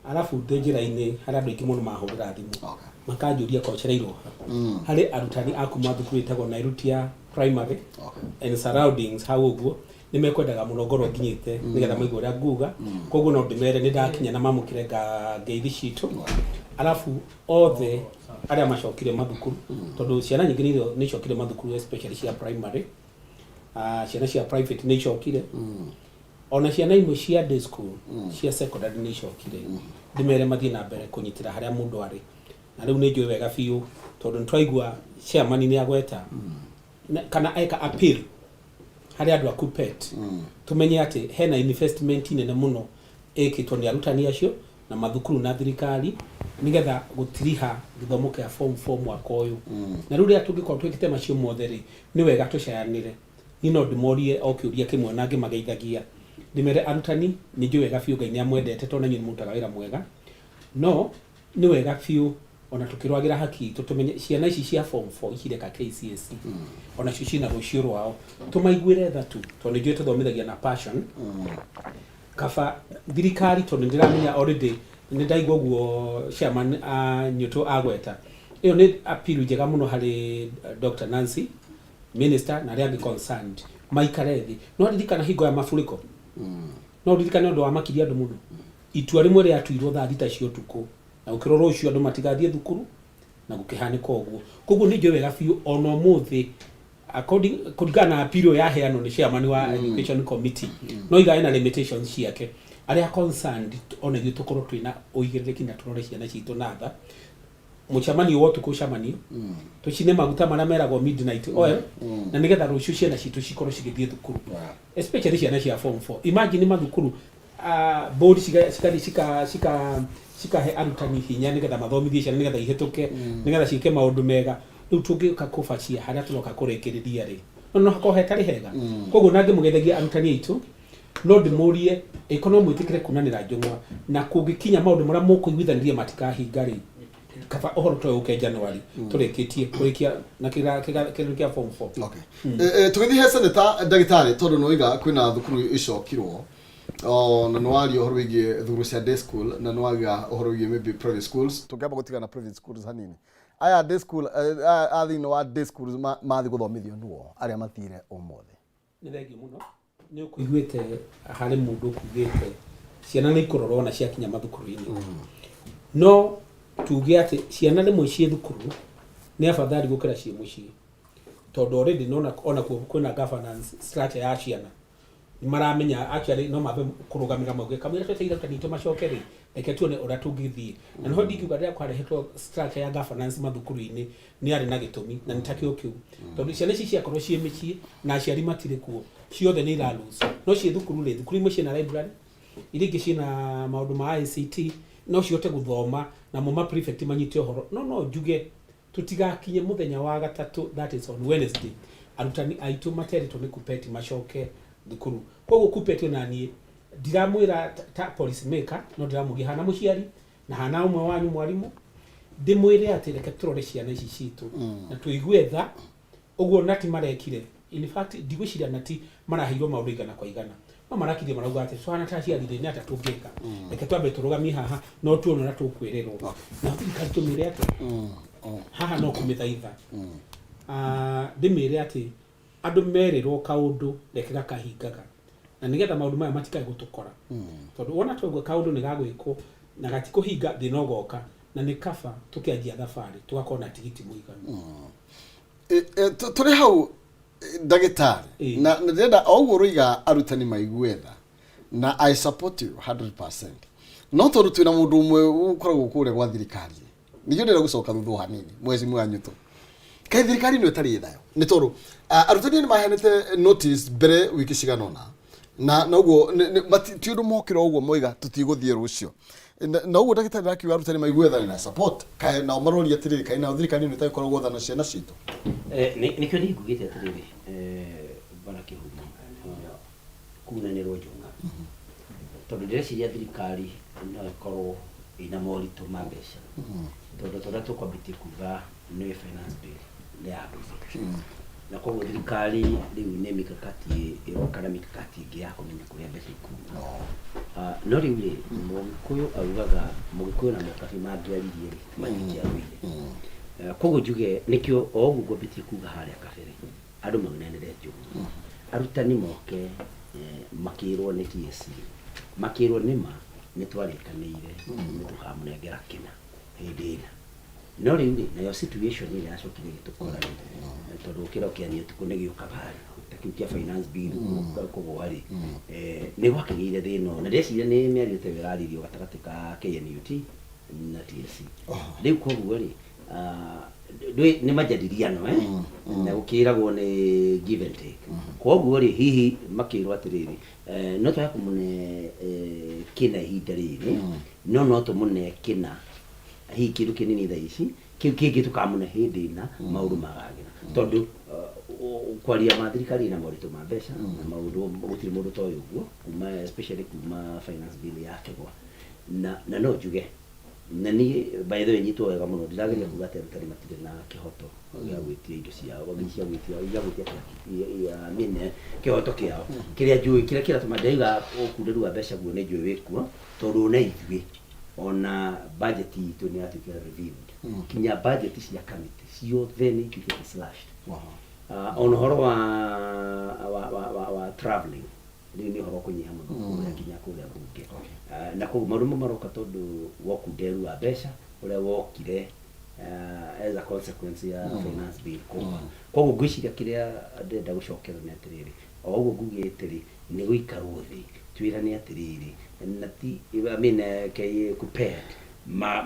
Arabu ndĩ njĩra-inĩ harĩ andũ aingĩ mũno mahũrĩra thimũ makanjũria korwo cereirwo ha. Harĩ arutani a kuma thukuru ĩtagwo Nairutia Primary and surroundings hau ũguo nĩ mekwendaga mũno ngorwo nginyĩte nĩgetha maigue ũrĩa nguga. Koguo no ndĩmere nĩ ndakinya na mamũkĩre ngeithi citũ. Arabu othe arĩa macokire mathukuru, tondũ ciana nyingĩ nĩ icokire mathukuru, especially cia primary. Ciana cia private nĩ icokire, ona ciana imwe cia day school, cia secondary nĩ icokire. Ndĩmere mathiĩ na mbere kũnyitĩra harĩa mũndũ arĩ. Na rĩu nĩ njũĩ wega biũ, tondũ nĩ twaigua chairman nĩ agweta kana eka appeal harĩ andũ a KUPPET, tũmenye atĩ hena investment nene mũno ĩkĩtwo nĩ arutani acio na mathukuru na thirikari nĩgetha gũtiriha gĩthomo kĩa form 4 mwaka ũyũ. Na rĩu rĩrĩa tũngĩkorwo twĩkĩte macio mothe rĩ, nĩ wega tũcayanĩre. Niĩ no ndĩmorie o kĩũria kĩmwe na ngĩmageithagia, ndĩmere arutani, nĩ njũĩ wega biũ Ngai nĩ amwendete, tondũ na inyuĩ nĩ mũrutaga wĩra mwega. No nĩ wega biũ ona tũkĩrwagĩra haki itũ tũmenye ciana ici cia form 4 cireka KCSE, onacio ciĩna rũciũ rwao. Tũmaiguĩre tha tu, tondũ nĩ njũĩ tũthomithagia na passion. Kaba thirikari, tondũ nĩ ndĩramenya already, nĩ ndaigua ũguo chairman a Nyũtũ agweta, ĩyo nĩ appeal njega mũno harĩ Dr. Nancy, minister, na arĩa angĩ concerned maikare thĩ. No ririkana hingo ya mafuriko, no ririkane ũndũ wa makirie andũ mũno, itua rĩmwe rĩatuirwo thaa 6 cia ũtukũ na gũkĩrwo rũciũ andũ matigathiĩ thukuru, na gũkĩhanĩka ũguo. Koguo nĩ njũĩ wega biũ ona ũmũthĩ, according kũringana na appeal ĩyo yaheanwo nĩ chairman wa education committee, no iga ena limitations ciake. Arĩa concerned, ona ithuĩ tũkorwo twĩna ũigĩrĩrĩki na tũrore ciana citũ na tha. Mũcemanio wa ũtukũ ũcemanio, tũcine maguta marĩa meragwo midnight oil, na nĩgetha rũciũ ciana citũ cikorwo cigĩthiĩ thukuru, especially ciana cia form 4. Imagine mathukuru, board cika cika cika cikahe arutani hinya nĩgetha mathomithie ciana, nĩgetha ihĩtũke, nĩgetha ciĩke maũndũ mega. Rĩu tũngĩũka kũbacia harĩa tũroka kũrĩkĩrĩria rĩ, no hakorwo hetarĩ hega. Koguo na ngĩmũgeithagia arutani aitũ, no ndĩmũrie ĩko no mwĩtĩkĩre kunanĩra njũng'wa, na kũngĩkinya maũndũ marĩa mũkũiguithanĩria matikahinga rĩ, kaba ũhoro ta ũyũ ũke January tũrĩkĩtie kũrĩkia na kĩgerio kĩa form 4. Okay. Tũgĩthiĩ he seneta ndagĩtarĩ, tondũ nĩ waiga kwĩna thukuru icokirwo o, na nĩ waria ũhoro wĩgiĩ thukuru cia day school, na nĩ waria ũhoro wĩgiĩ maybe private schools. Tũngĩamba gũtigana na private schools hanini, aya day school, aya a thĩinĩ wa day schools mathiĩ gũthomithio nũo arĩa mathire ũmũthĩ? Nĩ thengiũ mũno. Nĩ ũkũiguĩte harĩ mũndũ ũkugĩte ciana nĩ ikũrorwo na ciakinya mathukuru-inĩ. No tuge atĩ ciana rĩmwe ciĩ thukuru nĩ afadhali gũkĩra ciĩ mũciĩ, tondũ already nona onakuo kwĩna governance structure ya ciana. Nĩ maramenya actually no mambe kũrũgamĩra, mauge kamũira twetereire arutani aitũ macoke rĩ, reke tuone ũrĩa tũngĩthiĩ. Na nĩho ndingiuga rĩrĩa kwarehetwo structure ya governance mathukuru-inĩ nĩ yarĩ na gĩtũmi, na nĩ ta kĩo kĩu, tondũ ciana ici ciakorwo ciĩ mĩciĩ na aciari matirĩ kuo, ciothe nĩ iralose. No ciĩ thukuru rĩ, thukuru imwe ciĩna library, iria ingĩ ciĩna maũndũ ma ICT, no cihote gũthoma namo ma prefect manyite ũhoro. No njuge tũtigakinye mũthenya wa gatatũ, that is on Wednesday, arutani aitũ materitwo nĩ KUPPET macoke thukuru. Koguo KUPPET, ona niĩ ndiramwĩra ta policy maker, no ndĩramũria hana mũciari na hana ũmwe wanyu mwarimũ, ndĩmwĩre atĩ reke tũrore ciana ici citũ na tũigue tha ũguo nati marekire. In fact, ndigwĩciria nati maraheirwo maũndũ igana kwa igana, no marakirie marauga atĩ twana ta aciari rĩ, nĩ atĩa tũngĩka? Reke twambe tũrũgamie haha, no tuone ũrĩa tũkwĩrĩrwo. Na thirikari tũmĩre atĩa haha? No kũmĩthaitha. Ndĩmĩre atĩ andũ merĩrwo kaũndũ reke gakahingaga, na nĩgetha maũndũ maya matikae gũtũkora, tondũ wona twaigua kaũndũ nĩ gagwĩkwo na gatikũhinga, thĩna ũgoka, na nĩ kaba tũkĩanjia thabarĩ tũgakorwo na tigiti mũiganu. Tũrĩ hau ndagĩtarĩ, na ndĩrenda o ũguo ũroiga arutani maigue tha, na I support you 100%, no tondũ twĩna mũndũ ũmwe ũkoragwo kũrĩa gwa thirikari, nĩkĩo ndĩrenda gũcoka thutha hanini. Mheshimiwa Nyuto, kaĩ thirikari ĩno ĩtarĩ thayo? Nĩ tondũ arutani nĩ maheanĩte notice mbere wiki cigana ũna, na ũguo ti ũndũ mokĩra ũguo moiga tũtigũthiĩ rũciũ. Na ũguo ndagĩtarĩ arakiuga arutani maigue tha na support, kaĩ nao maroria atĩrĩrĩ, kaĩ nao thirikari ĩno ĩtagĩkoragwo tha na ciana citũ? Nĩkĩo niĩ ngugĩte atĩrĩrĩ, bwana Kĩhumo, kunanĩrwo njũng'a, tondũ ndĩreciria thirikari no ĩkorwo ĩna moritũ ma mbeca, tondũ tũrĩa tũkwambĩtie kuga nĩ finance bill nĩ ya mbeca. Na koguo thirikari rĩu nĩ mikakati ĩroka na mikakati ĩngĩ ya kũmenya kũrĩa mbeca ikuma. Ah, no rĩu rĩ, Mũgĩkũyũ augaga Mũgĩkũyũ na Mũkabi mangĩaririe rĩ, matingĩarũire. Koguo njuge nĩkĩo o ũguo ngwambĩtie kuga harĩa kabere, andũ maunanĩre njũgũma. Arutani moke makĩrwo nĩ TSC, makĩrwo nĩma nĩtwarĩkanĩire nĩtũkamũnengera kĩna hĩndĩ ĩna. No rĩu rĩ, nayo situation ĩrĩa yacokire ĩgĩtũkora rĩ, tondũ kĩro kĩa ũtukũ nĩ gĩũkaga rĩ, ta kĩu kĩa finance bill kũgũa rĩ, nĩ gwakĩgĩire thĩna ũyũ. Na ndĩreciria nĩ mĩario ta ĩyo ĩraririo gatagatĩ ka KNUT na TSC. Rĩu koguo rĩ, nĩ majadiliano eh? Na gũkĩragwo nĩ give and take. Koguo rĩ, hihi makĩrwo atĩrĩrĩ, no twage kũmũne kĩna ihinda rĩrĩ, no no tũmũne kĩna hihi kĩndũ kĩnini thaa ici, kĩu kĩngĩ tũkamũne hĩndĩ ĩna maũndũ magagĩra. Tondũ kwaria ma thirikari ĩna moritũ ma mbeca na maũndũ gũtirĩ mũndũ ũtoĩ ũguo, kuma especially kuma finance bill yakĩgwa. Na no njuge, na niĩ by the way nyitwo wega mũno, ndirageria kuga atĩ arutani matirĩ na kĩhoto gĩa gwĩtia indo ciao, cia gwĩtia, gĩa gwĩtia I mean, kĩhoto kĩao. Kĩrĩa njũĩ, kĩrĩa kĩratũma ndĩrauga ũkunderu wa mbeca guo nĩ njũĩ wĩkuo, tondũ ona ithuĩ, ona budget itũ nĩ yatuĩkire reviewed. Kinya budget cia committee ciothe nĩ ituĩkĩte slashed. Ona ũhoro wa travelling, rĩu nĩ ũhoro ũkũnyiha mũno kũrĩa kinya kũrĩa mbunge. Na koguo maũndũ mau maroka tondũ wa ũkunderu wa mbeca ũrĩa wokire as a consequence ya finance bill kũgwa. Koguo ngwĩciria kĩrĩa ndĩrenda gũcokera nĩ atĩrĩrĩ, o ũguo ngugĩte rĩ, nĩ gũikarwo thĩ twĩrane atĩrĩrĩ, na ti, I mean, KUPPET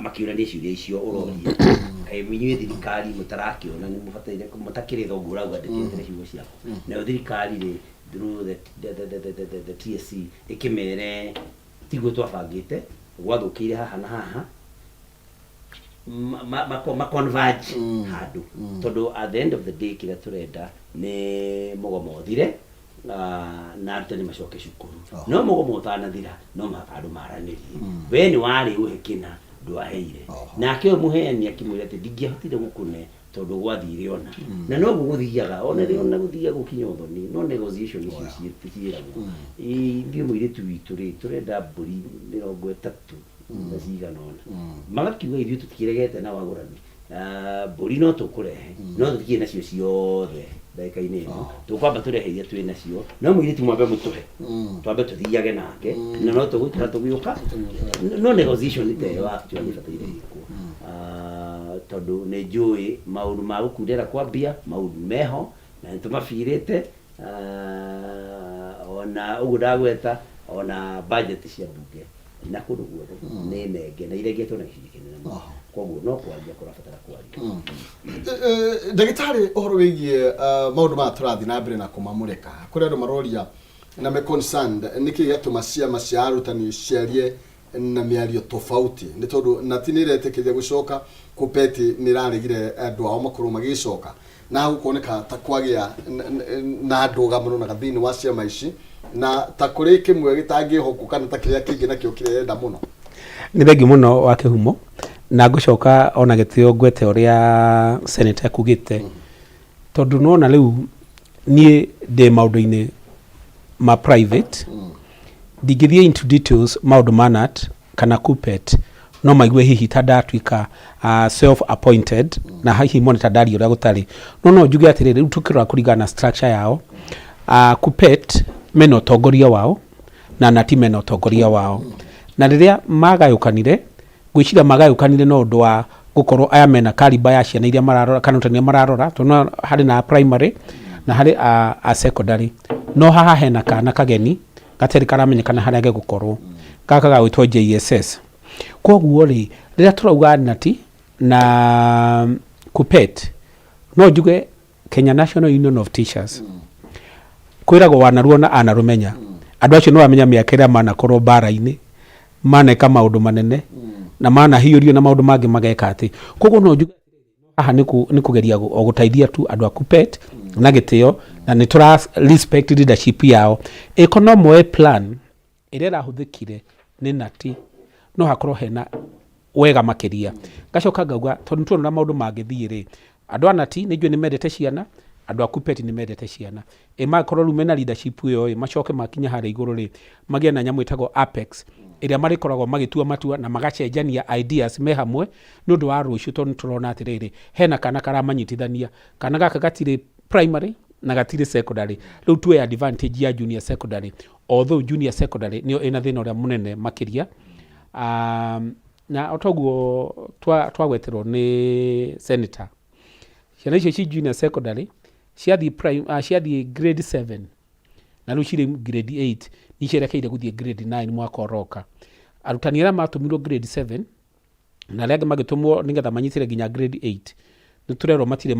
makĩũrania ciũria icio ũroria, kaĩ inyuĩ thirikari mũtarakĩona nĩ mũbataire mũtakĩrĩ tha ũguo ũrauga ndĩkĩetere ciugo ciaku. Nayo thirikari rĩ, through the TSC ĩkĩmere tiguo twabangĩte, gwathũkĩire haha na haha, ma converge handũ, tondũ at the end of the day kĩrĩa tũrenda nĩ mũgomo ũthire na arutani macoke cukuru. No mũgomo ũtanathira no mũhaka andũ maranĩrie. We nĩ warĩ ũhe kĩna ndwaheire, nake ũyũ mũheani akĩmwĩra atĩ ndingĩahotire gũkũne tondũ gwathire ona na noguo gũthiaga ona rĩ ona gũthiaga gũkinya ũthoni, no negotiation icio ciĩragwo ithuĩ mũirĩtu witũ rĩ, tũrenda mbũri 30 na cigana ũna. Magakiuga ithuĩ tũtikĩregete na wagũrani. Mbũri no tũkũrehe, no tũtikĩrĩ nacio ciothe ndagĩka-inĩ ĩno, tũkwamba tũrehe iria twĩ nacio, no mũirĩtu mwambe mũtũhe twambe tũthiage nake, na no tũgũikara tũgĩũka. No negotiation ta ĩyo actually ĩbataire ĩkwo. Tondũ nĩ njũĩ maũndũ ma gũkundera kwa mbia, maũndũ meho na nĩ tũmabirĩte. Ona ũguo ndagweta, ona budget cia mbunge na kũndũ guothe nĩ nenge na irengetwo na gĩcunjĩ kĩnene mũno. Koguo no kwaria kũrabatara kwaria. Ndagĩtarĩ, ũhoro wĩgiĩ maũndũ maya tũrathiĩ na mbere na kũmamũrĩka, kũrĩ andũ maroria na me concerned nĩkĩ gĩatũma ciama cia arutani ciarie na mĩario tofauti, nĩ tondũ nati nĩ ĩretĩkĩria gũcoka, KUPPET nĩ ĩraregire andũ ao makorwo magĩcoka, na gũkoneka ta kwagĩa na ndũgamano na thĩinĩ wa ciama ici, na ta kũrĩ kĩmwe gĩtangĩhokwo kana ta kĩrĩa kĩngĩ nakĩo kĩrenda mũno. Nĩ thengiũ mũno wa kĩhumo, na ngũcoka ona gĩtĩo ngwete ũrĩa senator ekugĩte, tondũ nona rĩu niĩ ndĩ maũndũ-inĩ ma private, ndingĩthiĩ into details maũndũ ma KNUT kana KUPPET, no maigue hihi ta ndatuĩka self appointed na hihi mone ta ndaria ũrĩa gũtarĩ. No no njuge atĩrĩrĩ, rĩu tũkĩrora kũringana na structure yao, KUPPET mena ũtongoria wao na KNUT mena ũtongoria wao, na rĩrĩa magayũkanire, ngwĩciria magayũkanire no ũndũ wa gũkorwo aya mena caliber ya ciana iria mararora kana arutani arĩa mararora, tondũ no harĩ na a primary na harĩ a secondary, no haha hena kana kageni gatarĩ karamenyekana harĩa gegũkorwo, gaka gagwĩtwo JSS. Koguo rĩ, rĩrĩa tũrauga KNUT na KUPPET, no njuge Kenya National Union of Teachers, kwĩragwo wanaruona anarũmenya. Andũ acio nĩ wamenya mĩaka ĩrĩa manakorwo mbara-inĩ, maneka maũndũ manene na manahiũrio na maũndũ mangĩ mageka atĩ. Koguo no njuge haha nĩ kũgeria o gũteithia tu andũ a KUPPET na gĩtĩo, na nĩ tũra respect leadership yao. Ĩko no moe plan ĩrĩa ĩrahũthĩkire nĩ KNUT, no hakorwo hena wega makĩria. Ngacoka ngauga tondũ nĩ tuona maũndũ mangĩthiĩ rĩ, andũ a KNUT nĩ njũĩ nĩ mendete ciana, Andũ a KUPPET nĩ mendete ciana. Ĩ makorwo rĩu mena leadership ĩyo ĩ, macoke makinya harĩa igũrũ rĩ, magĩe na nyamũ ĩtagwo apex, ĩrĩa marĩkoragwo magĩtua matua na magacenjania ideas me hamwe nĩ ũndũ wa rũciũ, tondũ nĩ tũrona atĩrĩrĩ, hena kana karamanyitithania. Kana gaka gatirĩ primary na gatirĩ secondary. Rĩu tuoe advantage ya junior secondary, although junior secondary nĩyo ĩna thĩna ũrĩa mũnene makĩria. Na o toguo twagweterwo nĩ senator, ciana icio ci junior secondary ciathiĩ prime, ciathiĩ grade 7 na rĩu cirĩ grade 8, nĩ cierekeire gũthiĩ grade 9 mwaka ũroka. Arutani arĩa matũmirwo grade 7 na arĩa angĩ magĩtũmwo nĩgetha manyitĩre nginya grade 8, nĩ tũrerwo matirĩ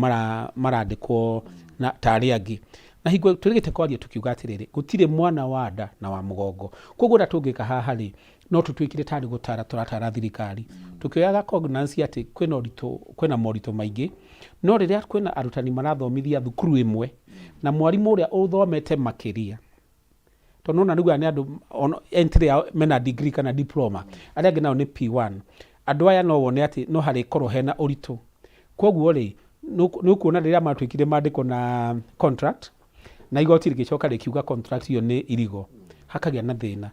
marandĩkwo na ta arĩa angĩ. Na hingo tũrĩgĩte kwaria tũkiuga atĩrĩrĩ, gũtirĩ mwana wa nda na wa mũgongo. Koguo ũrĩa tũngĩka haha rĩ, no tũtuĩkire tarĩ gũtara tũratara thirikari, tũkĩoyaga cognizance atĩ kwĩna ũritũ, kwĩna moritũ maingĩ. No rĩrĩa kwĩna arutani marathomithia thukuru ĩmwe na mwarimũ ũrĩa ũthomete makĩria, tondũ nona rĩu aya nĩ andũ entry yao mena degree kana diploma, arĩa angĩ nao nĩ P1, andũ aya no wone atĩ no harĩkorwo hena ũritũ. Koguo rĩ, nĩ ũkuona rĩrĩa matuĩkire mandĩkwo na contract, na igoti rĩgĩcoka rĩkiuga contract ĩyo nĩ irigo, hakagĩa na thĩna.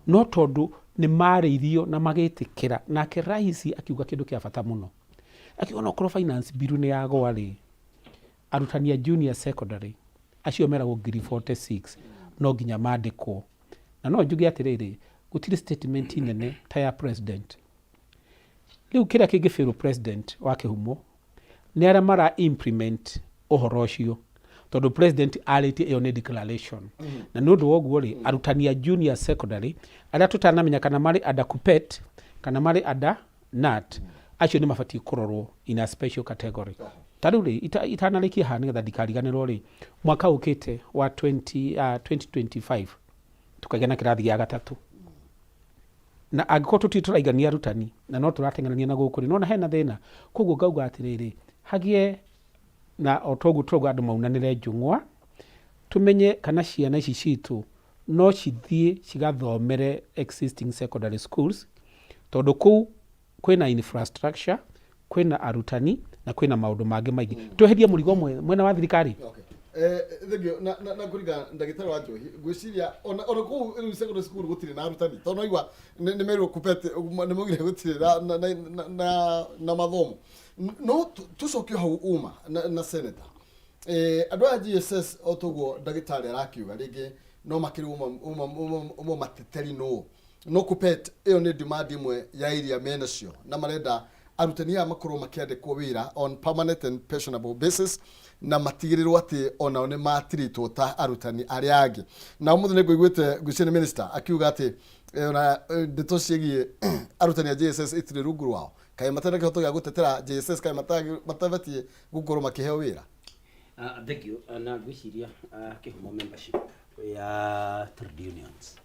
No tondũ nĩ marĩirio na magĩtĩkĩra, nake raisi akiuga kĩndũ kĩa bata mũno, akiuga no korwo finance bill nĩ yagwa rĩ, arutani a junior secondary acio meragwo ngiri 46 no nginya mandĩkwo. Na no njuge atĩrĩrĩ, gũtirĩ statement nene ta ya president. Rĩu kĩrĩa kĩngĩbĩrwo president wa kĩhumo nĩ arĩa mara implement ũhoro ũcio, tondũ president arĩtie ĩyo nĩ declaration. Na nĩ ũndũ wa ũguo rĩ, arutani a junior secondary arĩa tũtanamenya kana marĩ under KUPPET kana marĩ under KNUT, acio nĩ mabatiĩ kũrorwo in a special category. Ta rĩu rĩ, itanarĩkia haha nĩgetha ndikariganĩrwo rĩ, mwaka ũkĩte wa 2025 tukagĩa na kĩrathi gĩa gatatũ, na angĩkorwo tũtirĩ tũraigania arutani na no tũrateng'erania na gũkũ rĩ, nona hena thĩna. Koguo ngauga atĩrĩrĩ, hagĩe na o toguo tũrauga andũ maunanĩre njũng'wa, tũmenye kana ciana ici citũ no cithiĩ cigathomere existing secondary schools, tondũ kũu kwĩna infrastructure, kwĩna arutani na kwĩna maũndũ mangĩ maingĩ. Tweherie mũrigo ũmwe mwena wa thirikari. Okay. Thank you. Na kũringana ndagĩtarĩ wa njohi, ngwĩciria ona kũu rĩu secondary school gũtirĩ na arutani, tondũ naigua nĩ merirwo KUPPET nĩ maugire gũtirĩ na mathomo. No tũcoke hau uma na senator, andũ aya JSS, o toguo ndagĩtarĩ arakiuga, rĩngĩ no makĩrĩ uma mateteri, no KUPPET ĩyo nĩ demand ĩmwe ya iria menacio, na marenda arutani aya makorwo makĩandĩkwo wĩra on permanent and pensionable basis, na matigĩrĩrwo atĩ onao nĩ matiritwo ta arutani arĩa angĩ. Na ũmũthĩ nĩ ngũiguĩte, ngwĩciria nĩ minister akiuga atĩ ona ndeto ciĩgiĩ arutani a JSS itirĩ rungu rwao. Kaĩ matarĩ na kĩhoto gĩa gũtetera JSS? Kaĩ matabatiĩ gũkorwo makĩheo wĩra? Thank you. Na ngwĩciria kĩhumo membership ya trade unions,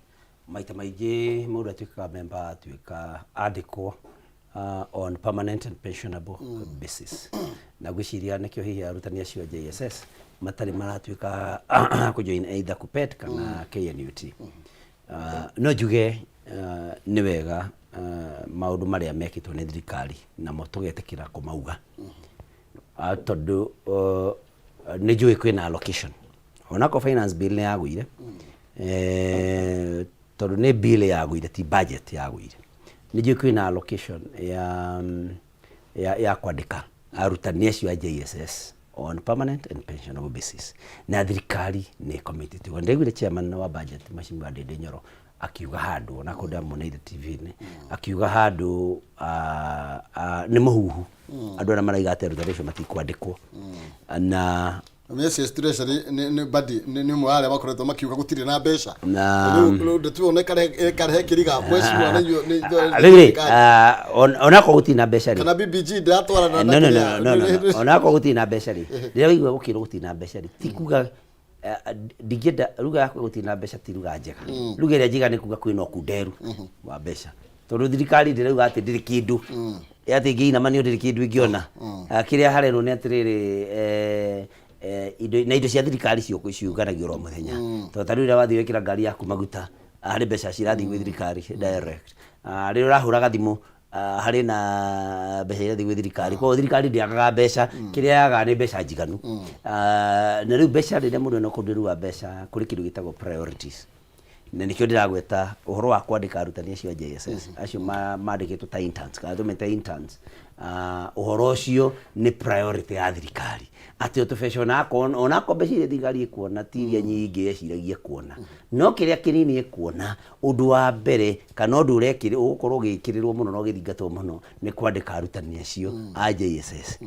maita maingĩ mũndũ atuĩkaga member atuĩka andĩkwo on permanent and pensionable basis. Na ngwĩciria nĩkĩo hihi arutani acio a JSS matarĩ maratuĩka kũjoin either KUPPET kana KNUT. No njuge nĩ wega maũndũ marĩa mekĩtwo nĩ thirikari namo tũgetĩkĩra kũmauga, tondũ nĩ njũĩ kwĩna allocation, onako finance bill nĩ yagũire, tondũ nĩ bill yagũire, ti budget yagũire. Nĩ njũĩ kwĩna allocation ya kwandĩka arutani acio a JSS on permanent and pensionable basis, na thirikari nĩ committed. Ndĩraiguire chairman wa budget, Mheshimiwa Ndindi Nyoro, akiuga handũ, ona kũndũ ndamuoneire TV-inĩ akiuga handũ, nĩ mũhuhu andũ arĩa maraiga atĩ arutani acio matikwandĩkwo na Message Treasury nĩ badi nĩ ũmwe wa arĩa makoretwo makiuga gũtirĩ na mbeca. Na Rĩu ndeto ĩyo ĩkarehe kĩriga mweciwa na inyuĩ rĩu rĩ, onakorwo gũtirĩ na mbeca rĩ, kana BBG ndĩratwarana na no no kĩrĩa- no. Onakorwo gũtirĩ na mbeca rĩ, rĩrĩa waigua gũkĩrwo gũtirĩ na mbeca rĩ, ti kuga ndingĩenda ruga yakwa gũtirĩ na mbeca, ti ruga njega. Ruga ĩrĩa njega nĩ kuga kwĩna ũkunderu wa mbeca, tondũ thirikari ndĩrauga atĩ ndĩrĩ kĩndũ, atĩ ĩngĩinamanio ndĩrĩ kĩndũ ĩngĩona. Kĩrĩa harerwo nĩ atĩrĩrĩ, indo na indo cia thirikari ciũnganagio oro mũthenya, tondũ ta rĩu rĩrĩa wathiĩ wekĩra ngari yaku maguta, harĩ mbeca cirathiĩ gwĩ thirikari direct. Rĩrĩa ũrahũra gathimũ Harĩ na mbeca irathiĩ gwĩ thirikari, koguo thirikari ndĩagaga mbeca, kĩrĩa yagaga nĩ mbeca njiganu. Na rĩu mbeca, rĩrĩa mũndũ ena ũkũndĩru wa mbeca, kũrĩ kĩndũ gĩtagwo priorities, na nĩkĩo ndĩragweta ũhoro wa kwandĩka arutani acio a JSS acio mandĩkĩtwo ta interns kana tũmete interns. Ũhoro ũcio nĩ priority ya thirikari, atĩ o tũbeca onakorwo mbeca iria thirikari ĩkuona ti iria nyingĩ yeciragia kuona, no kĩrĩa kĩnini ĩkuona, ũndũ wa mbere kana ũndũ ũrekĩrĩ ũgũkorwo ũgĩkĩrĩrwo mũno na ũgĩthingatwo mũno nĩ kwandĩka arutani acio a JSS,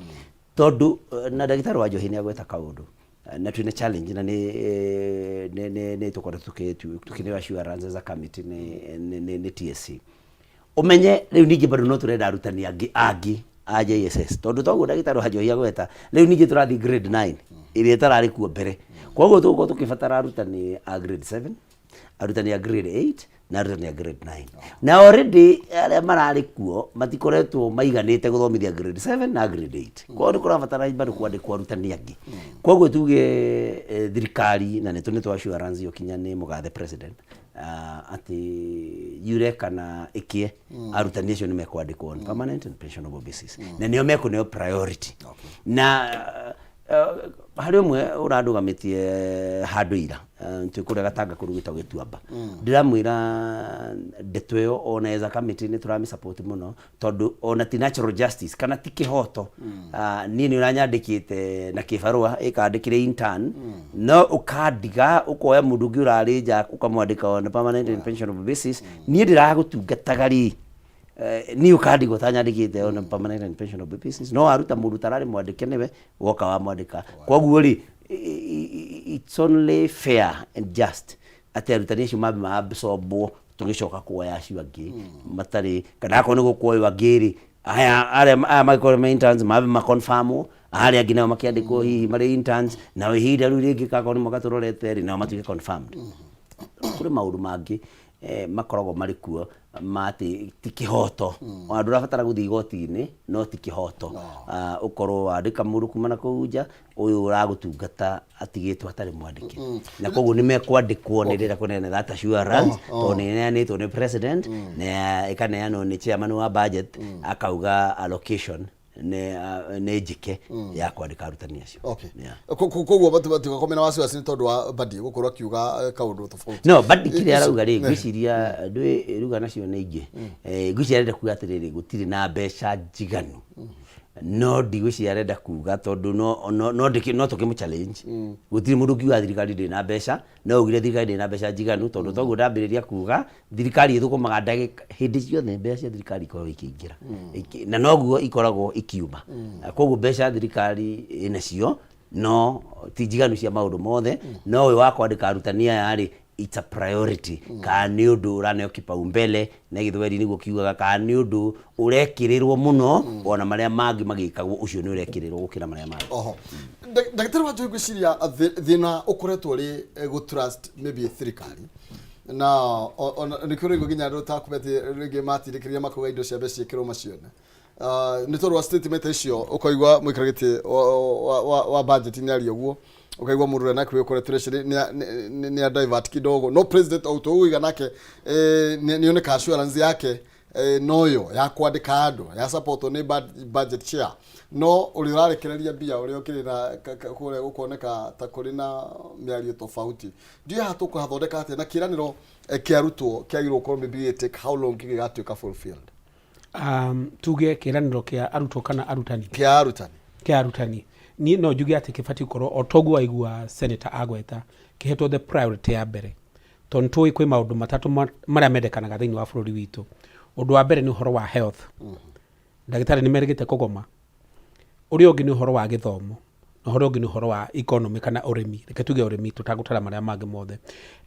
tondũ na ndagĩtarĩ wa njohi nĩ agweta kaũndũ na twĩna challenge na nĩ tũkoretwo tũkĩneo assurance as a committee nĩ TSC. Ũmenye rĩu ningĩ bado no tũrenda arutani angĩ a JSS, tondũ toguo ndagĩtarĩ wa njohi agweta, rĩu ningĩ tũrathiĩ grade 9 ĩrĩa ĩtararĩ kuo mbere. Koguo tũgũkorwo tũkĩbatara arutani a grade 7, arutani a grade 8 na arutani a grade 9, na already arĩa mararĩ kuo matikoretwo maiganĩte gũthomithia grade 7 na grade 8. Koguo nĩ kũrabatara bado kwandĩkwo arutani angĩ. Koguo tuge thirikari na nĩ twa assurance ĩyo kinya nĩ mũgathe president atĩ yure kana ĩkĩe, arutani acio nĩ mekwandĩkwo on permanent and pensionable basis, na nĩo mekũneo priority. Na harĩ ũmwe ũrandũgamĩtie handũ ira, twĩ kũrĩa Gatanga kũndũ gwĩtagwo Gĩtuamba, ndĩramwĩra ndeto ĩyo ona as a committee nĩ tũramĩ support mũno, tondũ ona ti natural justice kana ti kĩhoto. Niĩ nĩ ũranyandĩkĩte na kĩbarũa ĩkandĩkĩre intern, no ũkandiga ũkoya mũndũ ũngĩ ũrarĩ nja ũkamwandĩka on a permanent and pensionable basis. Niĩ ndĩragũtungataga rĩ, niĩ ũkandigwo ũtanyandĩkĩte on a permanent and pensionable basis, no waruta mũndũ ũtararĩ mwandĩke nĩwe woka wamwandĩka. Koguo rĩ, it's only fair and just atĩ arutani acio mambe maabsorbwo, tũgĩcoka kuoya acio angĩ matarĩ, kana akorwo nĩ gũkuoywo angĩ rĩ, aya arĩa aya mangĩkorwo me interns mambe maconfirmwo, arĩa angĩ nao makĩandĩkwo hihi marĩ interns, nao ihinda rĩu rĩngĩ kakorwo nĩ mwaka tũrorete rĩ, nao matuĩke confirmed. Kũrĩ maũndũ mangĩ makoragwo marĩ kuo ma atĩ ti kĩhoto, ona ndũrabatara gũthiĩ igoti-inĩ, no ti kĩhoto ũkorwo wandĩka mũndũ kuma na kũu nja, ũyũ ũragũtungata atigĩtwo atarĩ mwandĩke. Na koguo nĩ mekwandĩkwo, nĩ ndĩrenda kũneana that assurance, tondũ nĩ ĩneanĩtwo nĩ president na ĩkaneanwo nĩ chairman wa budget, akauga allocation nĩ njĩke ya kwandĩka arutani acio. Koguo matigakorwo mena wasiwasi nĩ tondũ wa Mbadi gũkorwo akiuga kaũndũ tofauti. No Mbadi kĩrĩa arauga rĩ, ngwĩciria ndũĩ ruga nacio nĩ ingĩ. Ngwĩciria arenda kuga atĩrĩrĩ, gũtirĩ na mbeca njiganu, no ndigwĩciria arenda kuga tondũ no tũkĩmũ challenge. Gũtirĩ mũndũ ũngiuga thirikari ndĩrĩ na mbeca, no ugire thirikari ndĩrĩ na mbeca njiganu, tondũ toguo ndambĩrĩria kuga, thirikari ĩthũkũmaga ndagĩka hĩndĩ ciothe, mbeca cia thirikari ikoragwo ikĩingĩra na noguo ikoragwo ikiuma. Koguo mbeca thirikari ĩnacio no ti njiganu cia maũndũ mothe. No ũyũ wa kwandĩka arutani aya rĩ, it's a priority, kana nĩ ũndũ ũraneo kipaumbele na gĩthweri nĩguo kiugaga, kana nĩ ũndũ ũrekĩrĩrwo mũno ona marĩa mangĩ magĩkagwo, ũcio nĩ ũrekĩrĩrwo gũkĩra marĩa mangĩ. Oho ndagĩtarĩ wa njohi, ngwĩciria thĩna ũkoretwo ũrĩ gũ trust maybe thirikari, na ona nĩkĩo rĩngĩ nginya andũ ta kumeti rĩngĩ matindĩkĩrĩria makauga indo cia mbeca ciĩkĩrwo macione. Nĩ tondũ wa statement icio, ũkaigua mũikara gĩtĩ wa budget nĩ aria ũguo, ũkaigua mũndũ ũrĩa nake ũkoretwo rĩci nĩ a divert kidogo, no president o ũguo nake nĩ oneka assurance yake noyo ya kwandĩka andũ ya support nĩ budget chair, no ũrĩa ũrarekereria mbia ũrĩa ũkĩrĩ na kũrĩa gũkoneka ta kũrĩ na mĩario tofauti. Ndiũĩ haha tũkũhathondeka atĩa, na kĩĩranĩro kĩa arutwo kĩagĩrĩirwo gũkorwo maybe it take how long kĩgĩgatuĩka fulfilled? Tuge kĩĩranĩro kĩa arutwo kana arutani? Kĩa arutani. Kĩa arutani, niĩ no njuge atĩ kĩbatiĩ gũkorwo o toguo waigua senator agweta, kĩhetwo the priority ya mbere, tondũ nĩtũĩ kwĩ maũndũ matatũ marĩa mendekanaga thĩinĩ wa bũrũri witũ. Ũndũ wa mbere nĩ ũhoro wa health, ndagĩtarĩ nĩ merĩgĩte kũgoma. Ũrĩa ũngĩ nĩ ũhoro wa gĩthomo, na ũhoro ũngĩ nĩ ũhoro wa economy kana ũrĩmi. Reke tuge ũrĩmi tũtagũtara marĩa mangĩ mothe.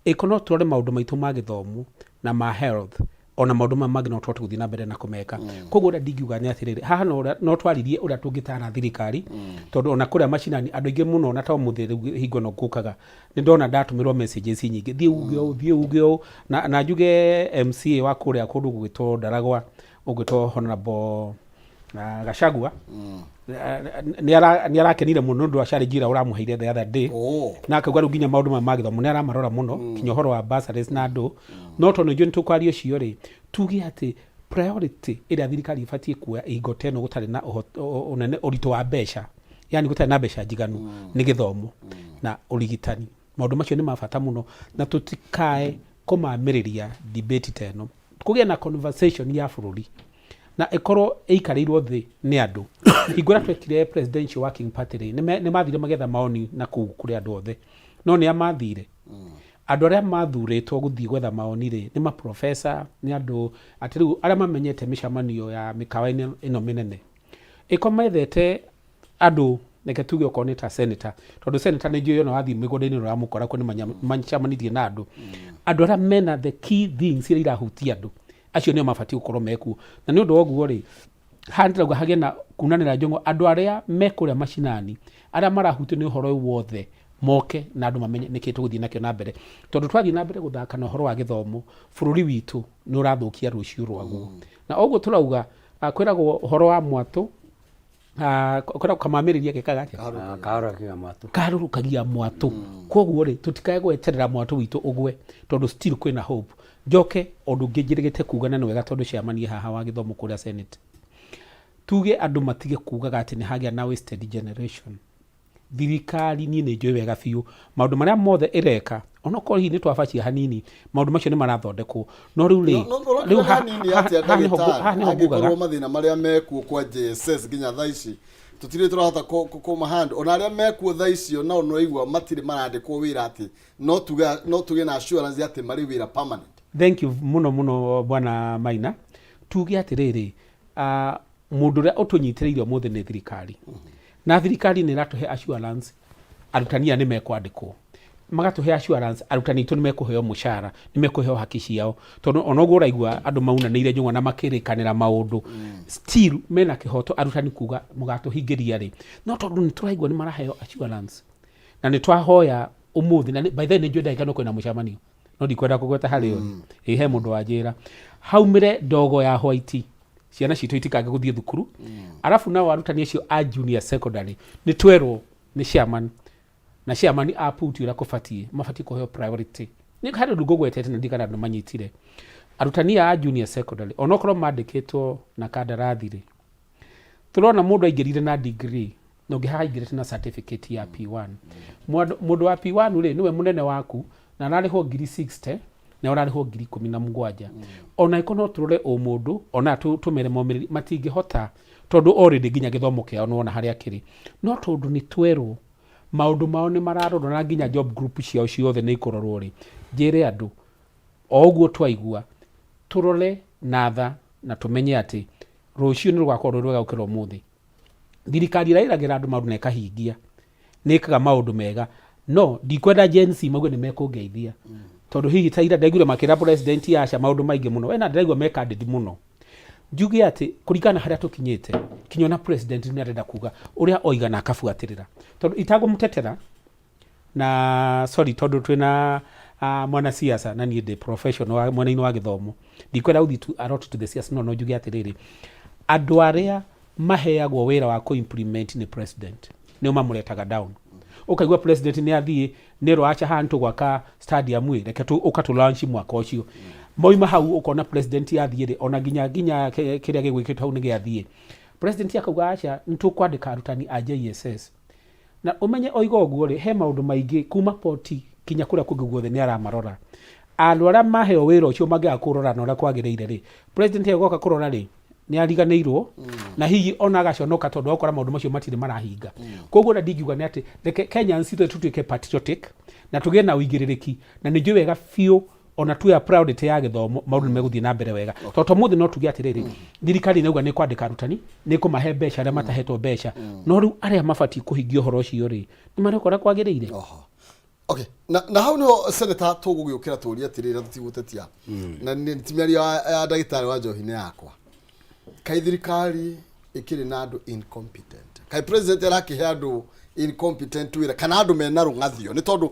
Ĩko no tũrore maũndũ maitũ ma gĩthomo na ma health, ona maũndũ maya mangĩ no tũhote gũthiĩ na mbere na kũmeka. Koguo ũrĩa ndingiuga nĩ atĩrĩrĩ, haha no twaririe ũrĩa tũngĩtara thirikari, tondũ ona kũrĩa macinani andũ aingĩ mũno, na to mũthĩ rĩu hingo ĩno ngũkaga nĩ ndona ndatũmĩrwo messages nyingĩ, thiĩ uge ũũ, thiĩ uge ũũ, na njuge MCA wa kũrĩa kũndũ gũgĩtwo Ndaragwa, ũgwĩtwo Honorable Gachagua, nĩ arakenire mũno nĩ ũndũ wa challenge ĩrĩa ũramũheire the other day. Na akauga rĩu nginya maũndũ maya ma gĩthomo nĩ aramarora mũno, nginya ũhoro wa bursaries na andũ. No tondũ nĩnjũĩ nĩ tũkwaria ũcio rĩ, tuge atĩ Priority ĩrĩa thirikari ĩbatiĩ kuoya hingo ta ĩno gũtarĩ na ũnene ũritũ wa mbeca, yani gũtarĩ na mbeca njiganu, nĩ gĩthomo na ũrigitani. Maũndũ macio nĩ ma bata mũno na tũtikae kũmamĩrĩria debate ta ĩno, kũgĩe na conversation ya bũrũri na ĩkorwo ĩikarĩirwo thĩ nĩ andũ. Hingo ĩrĩa twekire Presidential Working Party rĩ, nĩ mathire magĩetha maoni na kũu kũrĩ andũ othe, no nĩ a mathire andũ arĩa mathurĩtwo gũthiĩ gwetha maoni rĩ, nĩ maprofesa, nĩ andũ atĩ rĩu arĩa mamenyete mĩcemanio ya mĩkawa-inĩ ĩno mĩnene. Ĩko methete andũ, reke tuge okorwo nĩ ta senator, tondũ senator nĩ njũĩ ona wathiĩ mĩgũnda-inĩ ũramũkora kuo, nĩ macemanirie na andũ arĩa mena the key things iria irahutia andũ acio, nĩo mabatiĩ gũkorwo mekuo. Na nĩ ũndũ wa ũguo rĩ, haha ndĩrauga hagĩe na kunanĩra njũng'wa, andũ arĩa me kũrĩa macinani, arĩa marahutio nĩ ũhoro ũyũ wothe moke na andũ mamenye nĩkĩ tũgũthiĩ nakĩo na mbere, tondũ twathiĩ na mbere gũthaka na ũhoro wa gĩthomo, bũrũri witũ nĩ ũrathũkia rũciũ rwaguo. Na ũguo tũrauga, kwĩragwo ũhoro wa mwatũ, kwĩragwo kamamĩrĩria gekaga atĩa? Kahora kiga mwatũ. Karũrũkagia mwatũ. Koguo rĩ, tũtikae gweterera mwatũ witũ ũgwe, tondũ still kwĩna hope. Njoke ũndũ ũngĩ njĩrĩgĩte kuga, na nĩ wega tondũ chairman haha wa gĩthomo kũrĩa Senate, tuge andũ matige kugaga atĩ nĩ hagĩa na wasted generation. Thirikari, niĩ nĩ njũĩ wega biũ maũndũ marĩa mothe ĩreka, onokorwo hihi nĩ twabacia hanini, maũndũ macio nĩ marathondekwo. No rĩu rĩ, rĩu hanini atĩa, ndagĩtarĩ, haha nĩho ngugaga. Angĩkorwo mathĩna marĩa mekuo kwa JSS nginya thaa ici tũtirĩ tũrahota kũmahand, ona arĩa mekuo thaa icio nao no igua matirĩ marandĩkwo wĩra, atĩ no tuge na assurance atĩ marĩ wĩra permanent. Thank you mũno mũno, bwana Maina. Tuge atĩrĩrĩ, mũndũ ũrĩa ũtũnyitĩrĩire ũmũthĩ nĩ thirikari, na thirikari nĩ ĩratũhe assurance arutani aya nĩ mekwandĩkwo, magatũhe assurance arutani aitũ nĩ mekũheo mũcara, nĩ mekũheo haki ciao, tondũ ona ũguo ũraigua andũ maunanĩire njũng'wa na makĩrĩkanĩra maũndũ, still mena kĩhoto arutani kuga mũgatũhingĩria rĩ. No tondũ nĩ tũraigua nĩ maraheo assurance na nĩ twahoya ũmũthĩ, na by the way nĩ njũĩ ndagĩka no kwĩna mũcemanio, no ndikwenda kũgweta harĩ ũrĩ. Ĩ he mũndũ wanjĩra haumĩre ndogo ya white, ciana citũ itikange gũthiĩ thukuru. Arabu nao arutani acio a junior secondary, nĩ twerwo nĩ chairman, na chairman a put ũrĩa kũbatiĩ, mabatiĩ kũheo priority. Nĩ harĩ ũndũ ngũgwetete na ndirikana andũ manyitire arutani aya a junior secondary, onokorwo mandĩkĩtwo na kandarathi rĩ, tũrona mũndũ aingĩrire na degree na ũngĩ haha aingĩrĩte na certificate ya P1. Mũndũ wa P1 rĩ, nĩwe mũnene waku na ararĩhwo ngiri 60 na ũrarĩhwo ngiri 17. Ona ĩko no tũrore o mũndũ ona tũmere momĩrĩri matingĩhota, tondũ already nginya gĩthomo kĩao nĩwona harĩa kĩrĩ. No tondũ nĩ twerwo maũndũ mao nĩ mararorwo na nginya job group ciao ciothe nĩ ikũrorwo rĩ, njĩre andũ o ũguo twaigua, tũrore na tha na tũmenye atĩ rũciũ nĩ rũgakorwo rwĩ rwega gũkĩra ũmũthĩ. Thirikari ĩrĩa ĩragĩra andũ maũndũ na ĩkahingia nĩ ĩkaga maũndũ mega, no ndikwenda Gen Z mauge nĩ mekũngeithia, tondũ hihi ta ira ndaiguire makĩra president aca maũndũ maingĩ mũno. We na ndĩraigua me candid mũno, njuge atĩ kũringana na harĩa tũkinyĩte, kinya ona president nĩ arenda kuga ũrĩa oiga na akabuatĩrĩra, tondũ itagũmũtetera na sorry, tondũ twĩna mwanasiasa na niĩ ndĩ professional wa mwena-inĩ wa gĩthomo, ndikwenda gũthiĩ a lot to the siasa. No njuge atĩrĩrĩ, andũ arĩa maheagwo wĩra wa kũ-implement nĩ president nĩo mamũretaga down. Ũkaigua president nĩ athiĩ nĩrwo aca haha nĩtũgwaka stadium ĩ, reke ũka tũ launch mwaka ũcio. Moima hau, ũkona president athiĩ rĩ, ona nginya kĩrĩa gĩgwĩkĩtwo hau nĩ gĩathiĩ. President akauga aca, nĩtũkwandĩka arutani a JSS, na ũmenye oiga ũguo rĩ, he maũndũ maingĩ kuma poti kinya kũrĩa kũngĩ guothe nĩ aramarora. Andũ arĩa maheo wĩra ũcio mangĩaga kũrora na ũrĩa kwagĩrĩire rĩ, president agoka kũrora rĩ, nĩ ariganĩirwo na hihi ona agaconoka, tondũ akora maũndũ macio matirĩ marahinga. Koguo ũrĩa ndingiuga nĩ atĩ reke Kenyans ithuĩ tũtuĩke patriotic na tũgĩe na ũigĩrĩrĩki, na nĩ njũĩ wega biũ ona tuoya priority ya gĩthomo, maũndũ nĩ megũthiĩ na mbere wega, tondũ ta ũmũthĩ no tuge atĩrĩrĩ, thirikari nĩauga nĩ kwandĩka arutani, nĩ kũmahe mbeca arĩa matahetwo mbeca, no rĩu arĩa mabatiĩ kũhingia ũhoro ũcio rĩ, nĩ mareka ũrĩa kwagĩrĩire? Oho. Okay. Na hau niho, senator, tũgũgĩũkĩra tũrie atĩrĩrĩ, tũtigũtetia na ti mĩario ya ndagĩtarĩ wa njohi, nĩ yakwa. Kaĩ thirikari ĩkĩrĩ na andũ incompetent? Kaĩ president arakĩhe andũ incompetent wĩra, kana andũ mena rũng'athio? Nĩ tondũ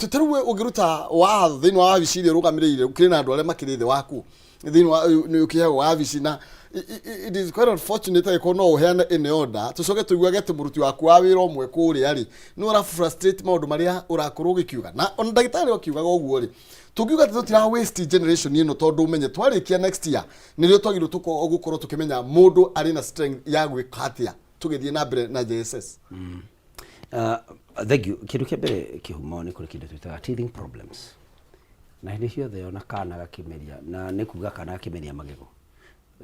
ta rĩu we ũngĩruta watho thĩinĩ wa wabici iria ũrũgamĩrĩire, ũkĩrĩ na andũ arĩa makĩrĩ thĩ waku thĩinĩ wa nĩ ũkĩheagwo wabici na It is quite unfortunate angĩkorwo no ũheane any order tũcoke tũiguage atĩ mũruti waku wa wĩra ũmwe kũrĩa rĩ nĩ ũra frustrate maũndũ marĩa ũrakorwo ũgĩkiuga, na ona ndagĩtarĩ akiugaga ũguo rĩ, tũngiuga atĩ tũtira waste generation ĩno, tondũ ũmenye twarĩkia next year nĩrĩo twagĩrĩirwo gũkorwo tũkĩmenya mũndũ arĩ na strength ya gwĩka atĩa tũgĩthiĩ na mbere na JSS. Thank you. Kĩndũ kĩa mbere kĩhumo nĩ kũrĩ kĩndũ twĩtaga teething problems, na hĩndĩ ciothe ona kana gakĩmeria, na nĩ kuga kana gakĩmeria magego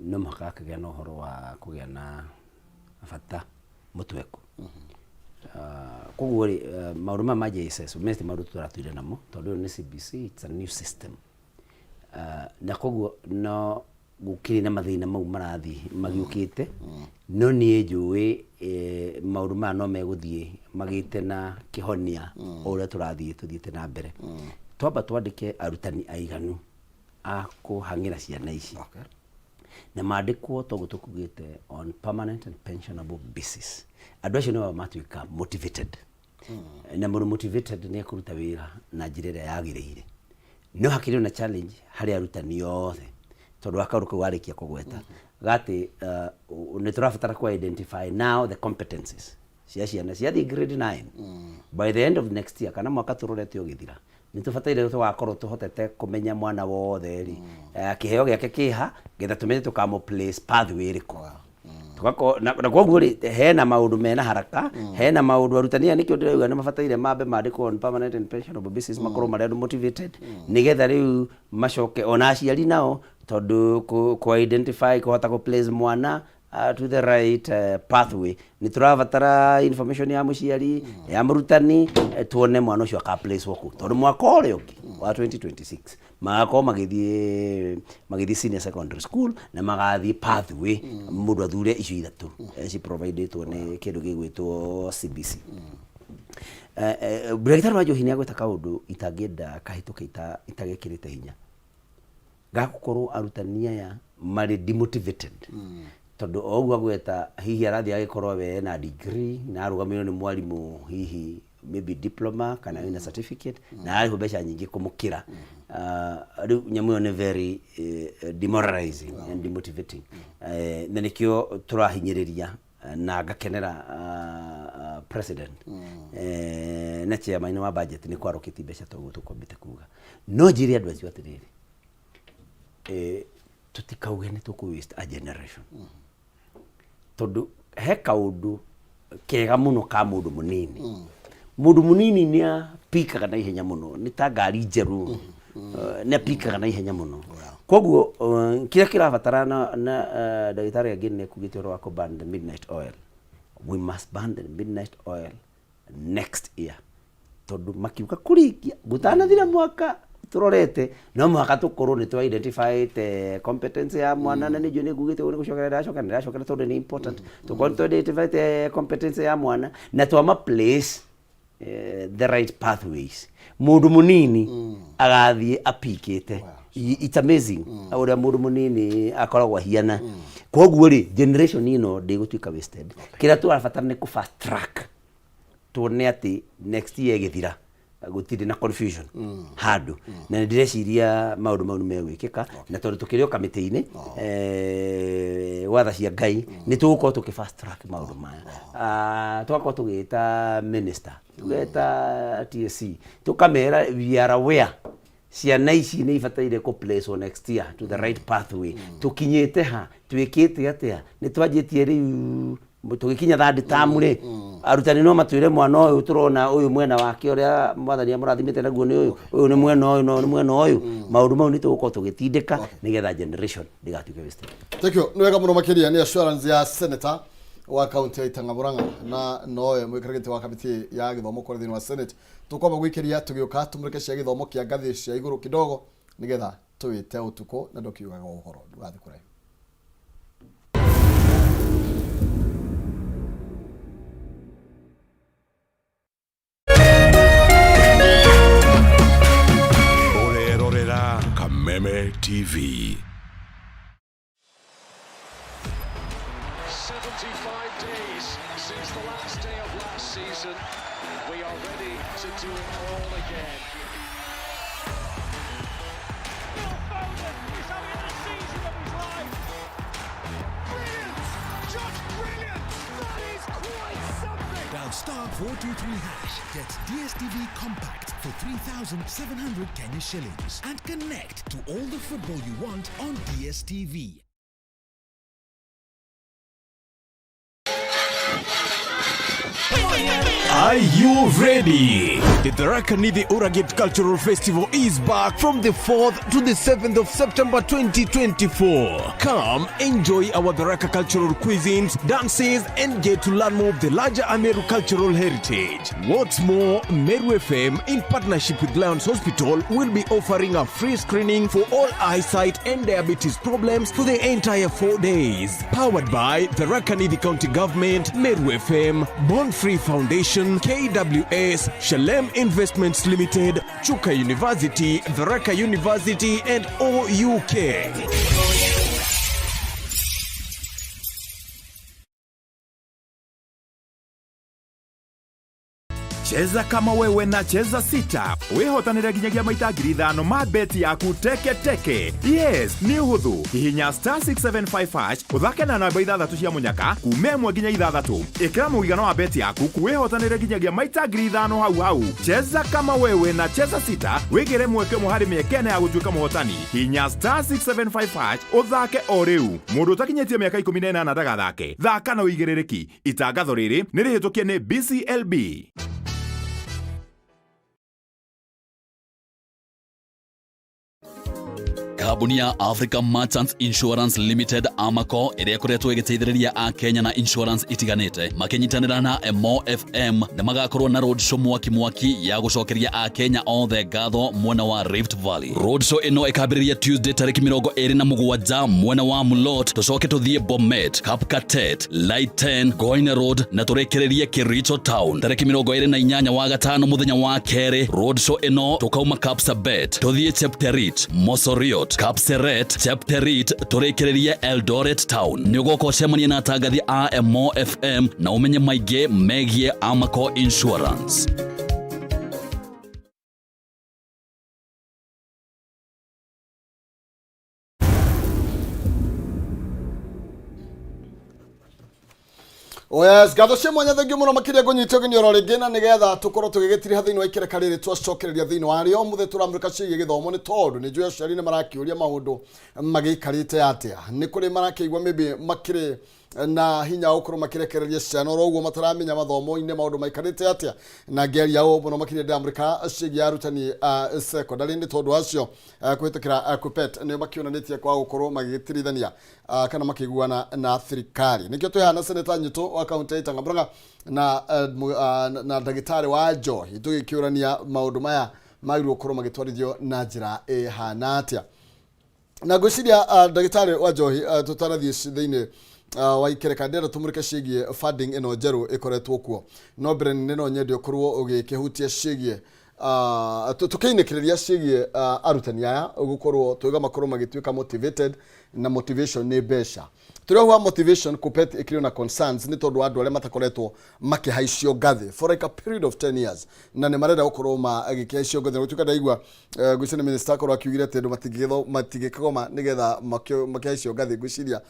no mũhaka gakĩgĩa na ũhoro wa kũgĩa na bata mũtweku. Koguo rĩ, maũndũ maya ma JSS ũmenye ti maũndũ tũratũire namo, tondũ ũyũ nĩ CBC, it's a new system. Na koguo no gũkĩrĩ na mathĩna mau marathiĩ magĩũkĩte, no niĩ njũĩ maũndũ maya no megũthiĩ magĩte na kĩhonia o ũrĩa tũrathiĩ tũthiĩte na mbere. Twamba twandĩke arutani aiganu a kũhang'ĩra ciana ici na mandĩkwo toguo tũkugĩte on permanent and pensionable basis. Andũ acio nĩo matuĩka motivated, na mũndũ motivated nĩ ekũruta wĩra na njĩra ĩrĩa yagĩrĩire. No hakĩrĩ na challenge harĩ arutani othe, tondũ wa kaũndũ kau warĩkia kũgweta gatĩ nĩ tũrabatara ku identify now the competencies cia ciana ciathiĩ grade 9 by the end of next year, kana mwaka tũrorete ũgĩthira, nĩ tũbataire tũgakorwo tũhotete kũmenya mwana wothe rĩ, kĩheo gĩake kĩha, getha tũmenye tũkamũ place pathway ĩrĩkũ. Tũgakorwo na koguo rĩ, hena maũndũ mena haraka, hena maũndũ arutani aya, nĩkĩo ndĩrauga nĩ mabataire mambe mandĩkwo on permanent and pensionable basis, makorwo marĩ andũ motivated, nĩgetha rĩu macoke ona aciari nao, tondũ ku identify, kũhota kũ place mwana to the right pathway, nĩ tũrabatara information ya mũciari, ya mũrutani, tuone mwana ũcio aka place kũ, tondũ mwaka ũrĩa ũngĩ wa 2026 magakorwo magĩthiĩ senior secondary school na magathiĩ pathway mũndũ athure icio ithatũ ciprovidĩtwo nĩ kĩndũ gĩgwĩtwo CBC. Ndagĩtarĩ wa njohi nĩ agweta kaũndũ itangĩenda kahĩtũke itagekĩrĩte hinya, gagũkorwo arutani aya marĩ demotivated, tondũ o ũguo agweta hihi arathiĩ agĩkorwo we ena degree na arũgamĩrĩrwo nĩ mwarimũ hihi maybe diploma kana wĩna certificate na ararĩhwo mbeca nyingĩ kũmũkĩra. Rĩu nyamũ ĩyo nĩ very demoralizing and demotivating. Na nĩkĩo tũrahinyĩrĩria, na ngakenera president na chairman wa budget nĩ kwarũkĩtie mbeca toguo tũkwambĩte kuga. No njĩre andũ acio atĩrĩrĩ, tũtikauge nĩ tũkũ waste a generation, tondũ he kaũndũ kega mũno ka mũndũ mũnini. Mũndũ mũnini nĩ apikaga na ihenya mũno, nĩ ta ngari njerũ, nĩ apikaga na ihenya mũno. Koguo kĩrĩa kĩrabatara na ndagĩtarĩ angĩ nĩ ekugĩte ũhoro wa kũ ban the midnight oil. We must ban the midnight oil next year, tondũ makiuga kũrĩkia gũtanathira mwaka tũrorete no mũhaka tũkorwo nĩ twa identify competence ya mwana, na nĩnjũĩ nĩ ngugĩte ũguo, nĩ gũcokera ndĩracokera ndĩracokera tondũ nĩ important. Tũkorwo nĩ twa identify competence ya mwana na twama place the right pathways, mũndũ mũnini agathiĩ apikĩte. It's amazing ũrĩa mũndũ mũnini akoragwo ahiana. Koguo rĩ, generation ĩno ndĩgũtuĩka wasted. Kĩrĩa tũrabatara nĩ kũ fast track, tuone atĩ next year ĩgĩthira gũtirĩ na confusion handũ, na nĩ ndĩreciria maũndũ mau nĩ megwĩkĩka, na tondũ tũkĩrĩ o kamĩtĩ-inĩ, gwatha cia Ngai nĩ tũgũkorwo tũkĩ fast track maũndũ maya. Tũgakorwo tũgĩta minister, tũgeta TSC, tũkamera we are aware ciana ici nĩ ibataire kũ place next year to the right pathway. Tũkinyĩte ha, twĩkĩte atĩa, nĩ twanjĩtie rĩu tũgĩkinya third term rĩ, arutani no matwĩre mwana ũyũ tũrona ũyũ mwena wake ũrĩa mwathani amũrathimĩte naguo nĩ ũyũ, ũyũ nĩ mwena ũyũ, na ũyũ nĩ mwena ũyũ. Maũndũ mau nĩ tũgũkorwo tũgĩtindĩka nĩgetha generation ndĩgatuĩke wasted. Thank you. Nĩ wega mũno makĩria. Nĩ assurance ya senator wa kaunti ya Itang'a Murang'a, na nowe mwĩkarĩri wa kamĩtĩ ya gĩthomo kũrĩa thĩinĩ wa senate. Tũkwamba gwĩkĩria tũgĩũka tũmũrĩke cia gĩthomo kĩa ngathĩ cia igũrũ kidogo, nĩgetha tũwĩte ũtukũ na ndũkiugaga ũhoro ndũgathiĩ kũraihu. Ũrerorera Kameme TV. 75 days since the last day of last season. We are ready to do it all again. Phil Foden is having the season of his life. 423 hash, get DSTV Compact for 3,700 Kenya shillings and connect to all the football you want on DSTV. Are you ready? The Tharaka Nithi Uragit Cultural Festival is back from the 4th to the 7th of September 2024. Come enjoy our Tharaka cultural cuisines, dances, and get to learn more of the larger Ameru cultural heritage. What's more, Meru FM, in partnership with Lions Hospital, will be offering a free screening for all eyesight and diabetes problems for the entire 4 days. Powered by the Tharaka Nithi County Government, Meru FM, Born Free Foundation, KWS, Shalem Investments Limited, Chuka University, Tharaka University, and OUK. Cheza kama wewe na Cheza Sita, wĩhotanĩre nginyagia maita 5,000 ma beti yaku teke teke. Yes, nĩ ũhũthũ. Hihinya *675# ũthake na namba ithathatũ cia mũnyaka kuma 1 nginya 6. Ĩkĩra mũigana wa beti yaku, wĩhotanĩre nginyagia maita 5,000 hau hau. Cheza kama wewe na Cheza Sita, wĩgĩre mweke ũmwe harĩ mĩeke 4 ya gũtuĩka mũhotani. Hihinya *675# ũthake o rĩu. Mũndũ ũtakinyĩtie mĩaka 18 ndagathake. Thaka na ũigĩrĩrĩki. Itangatho rĩrĩ nĩ rĩhĩtũkie nĩ BCLB. Kambuni ya Africa Merchants Insurance Limited, Amaco, ĩrĩa ĩkoretwo ĩgĩteithĩrĩria akenya na insurance itiganĩte, makĩnyitanĩra na Emo FM nĩ magakorwo na road show mwaki mwaki ya gũcokeria akenya othe ngatho mwena wa Rift Valley. Road show ĩno ĩkambĩrĩria Tuesday tarĩki 27 mwena wa Mulot, tũcoke tũthiĩ Bomet, Kapkatet, Litein, Goine Road na tũrĩkĩrĩrie Kericho Town. Tarĩki 28 wa gatano, mũthenya wa kerĩ, road show ĩno tũkauma Kapsabet tũthiĩ Chepterit, Mosoriot, Kapseret, Chepterit, tũrĩkĩrĩrie Eldoret Town. Nĩ ũgoka ũcemanie na atangathi a Emo FM na ũmenye maingĩ megiĩ Amaco Insurance. Oh yes, ngatho cia mwanya, thengiũ mũno makĩria. Ngũnyite ũgeni oro rĩngĩ na nĩgetha tũkorwo tũgĩgĩtiriha thĩinĩ wa ikereka rĩrĩ twacokereria thĩinĩ warĩo. Mũthĩ tũramũrĩka ciĩgiĩ gĩthomo, nĩ tondũ nĩ njũĩ aciari nĩ marakĩũria maũndũ magĩikarĩte atĩa. Nĩ kũrĩ marakĩigua maybe makĩrĩ na hinya wa gũkorwo makĩrekereria ciana oro ũguo, mataramenya mathomo-inĩ maũndũ maikarĩte atĩa. Na ngĩaria ũũ mũno makĩria ndĩramũrĩka ciĩgiĩ arutani a secondary, nĩ tondũ acio kũhĩtũkĩra KUPPET nĩo makĩonanĩtie kwa gũkorwo magĩgĩtirithania kana makĩiguana na thirikari. Nĩkĩo twĩ haha na seneta Nyutu wa kaunti ya Itaga Murang'a na ndagĩtarĩ wa njohi, tũgĩkĩũrania maũndũ maya magĩrĩirwo gũkorwo magĩtwarithio na njĩra ĩhana atĩa. Na ngwĩciria ndagĩtarĩ wa njohi, tũtanathiĩ thĩinĩ wa ikereka, ndĩrenda tũmũrĩke ciĩgiĩ funding ĩno njerũ ĩkoretwo kuo. No mbere nene no nyende ũkorwo ũgĩkĩhutia ciĩgiĩ tũkĩinĩkĩrĩria ciĩgiĩ arutani aya gũkorwo twĩga makorwo magĩtuĩka motivated, na motivation nĩ mbeca. Tũrĩ motivation, KUPPET ĩkĩrĩ na concerns nĩ tondũ wa andũ arĩa matakoretwo makĩhaicio ngathĩ for like a period of 10 years, na nĩ marenda gũkorwo magĩkĩhaicio ngathĩ. Na gũtuĩka ndaigua ngwĩciria nĩ minister akorwo akiugire atĩ andũ matingĩkĩgoma nĩgetha makĩhaicio ngathĩ. Ngwĩciria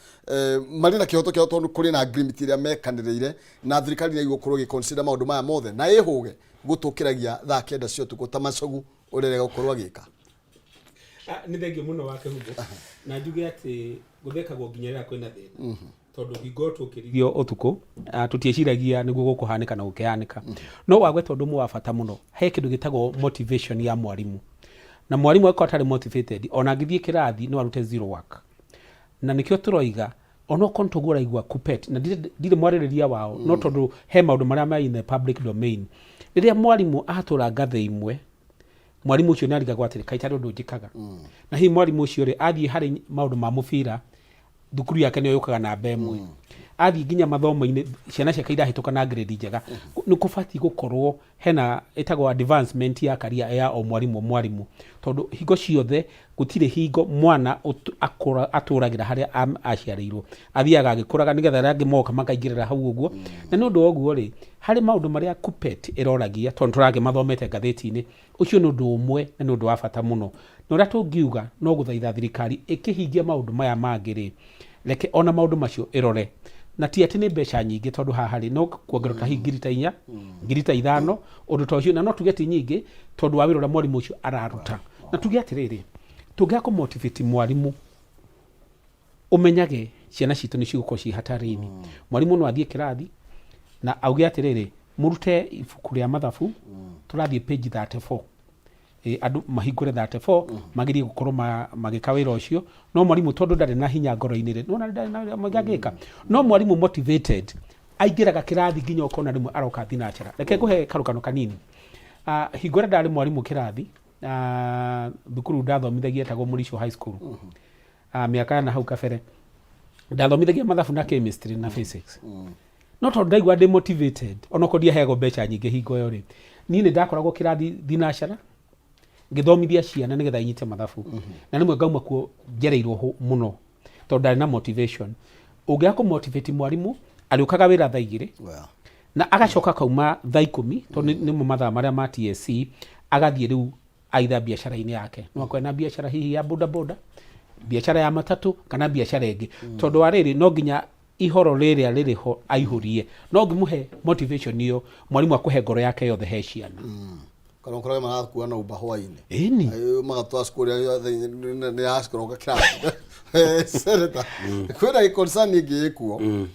marĩ na kĩhoto kĩao, tondũ kũrĩ na agreement ĩrĩa mekanĩrĩire na thirikari nĩ ĩgũkorwo ĩgĩconsider maũndũ maya mothe na ĩhũge gũtũkĩragia thaa 9 cia ũtukũ ta macogu ũrĩa gũkorwo agĩka. Ah, nĩ thengio mũno wa Kĩhumo, na njuge atĩ gũthekagwo nginya rĩrĩa kwĩna thĩna, tondũ hingo tũkĩririo ũtukũ tũtieciragia nĩguo gũkũhanĩka na gũkĩhanĩka. No wagweta ũndũ ũmwe wa bata mũno, he kĩndũ gĩtagwo motivation ya mwarimũ, na mwarimũ angĩkorwo atarĩ motivated, ona angĩthiĩ kĩrathi no arute zero work. Na nĩkĩo tũroiga onokorwo tũguo ũraigua KUPPET, na ndirĩ mwarĩrĩria wao, no tondũ he maũndũ marĩa me in the public domain, rĩrĩa mwarimũ atũra ngathĩ imwe, mwarimũ ũcio nĩ arigagwo atĩrĩ, kaĩ tarĩ ũndũ njĩkaga? Na hihi mwarimũ ũcio rĩ, athiĩ harĩ maũndũ ma mũbira, thukuru yake nĩyo yũkaga namba 1, athiĩ nginya mathomo-inĩ ciana ciake irahĩtũka na grade njega. Nĩ kũbatiĩ gũkorwo hena ĩtagwo advancement ya career ya o mwarimũ o mwarimũ, tondũ hingo ciothe gũtirĩ hingo mwana atũragĩra harĩa aciarĩirwo, athiaga agĩkũraga nĩgetha arĩa angĩ moka makaingĩrĩra hau ũguo. Na nĩ ũndũ wa ũguo rĩ, harĩ maũndũ marĩa KUPPET ĩroragia, tondũ tũrakĩmathomete ngathĩti-inĩ, ũcio nĩ ũndũ ũmwe na nĩ ũndũ wa bata mũno. Na ũrĩa tũngiuga no gũthaitha thirikari ĩkĩhingia maũndũ maya mangĩ rĩ, reke ona maũndũ macio ĩrore. Na ti atĩ nĩ mbeca nyingĩ, tondũ haha rĩ, no kuongererwo ta hihi ngiri ta inya, ngiri ta ithano, ũndũ ta ũcio. Na no tuge ti nyingĩ tondũ wa wĩra ũrĩa mwarimũ ũcio araruta. Na tuge atĩrĩrĩ, tũngĩaga kũmotivate mwarimũ, ũmenyage ciana citũ nĩ cigũkorwo ciĩ hatarĩ-inĩ. Mwarimũ no athiĩ kĩrathi na auge atĩrĩrĩ, mũrute ibuku rĩa mathabu, tũrathiĩ page 34. Andũ mahingũre 34, magerie gũkorwo magĩka wĩra ũcio. No mwarimũ tondũ ndarĩ na hinya ngoro-inĩ rĩ, nĩwona ndarĩ na wĩra mũingĩ angĩka. No mwarimũ motivated aingĩraga kĩrathi nginya ũkona rĩmwe aroka thinacara. Reke ngũhe karũgano kanini. Hingo ĩrĩa ndarĩ mwarimũ kĩrathi, thukuru ndathomithagia ĩtagwo Mũricho High School, mĩaka ya na hau kabere, ndathomithagia mathabu na chemistry na physics. No tondũ ndaigua ndĩ motivated, onokorwo ndiaheagwo mbeca nyingĩ hingo ĩyo rĩ, niĩ nĩ ndakoragwo kĩrathi thinacara ngĩthomithia ciana nĩgetha inyite mathabu. Na rĩmwe ngauma kuo njereirwo mũno tondũ ndarĩ na motivation. Ũngĩaga kũmotivate mwarimũ, arĩũkaga wĩra thaa 2 na agacoka kauma thaa 10, tondũ nĩmo mathaa marĩa ma TSC. Agathiĩ rĩu aitha biacara-inĩ yake, no akorwo na biacara hihi ya boda boda, biacara ya matatũ, kana biacara ĩngĩ, tondũ wa rĩrĩ, no nginya ihoro rĩrĩa rĩrĩ ho aihũrie. No ngĩmũhe motivation ĩyo, mwarimũ akũhe ngoro yake yothe he ciana. Kana ũkorage marakua na umba hwainĩ. Ĩni. Magatwara cukuru nĩ yacikoroka kĩrathi. Senator, kwĩna concern ĩngĩ ĩkuo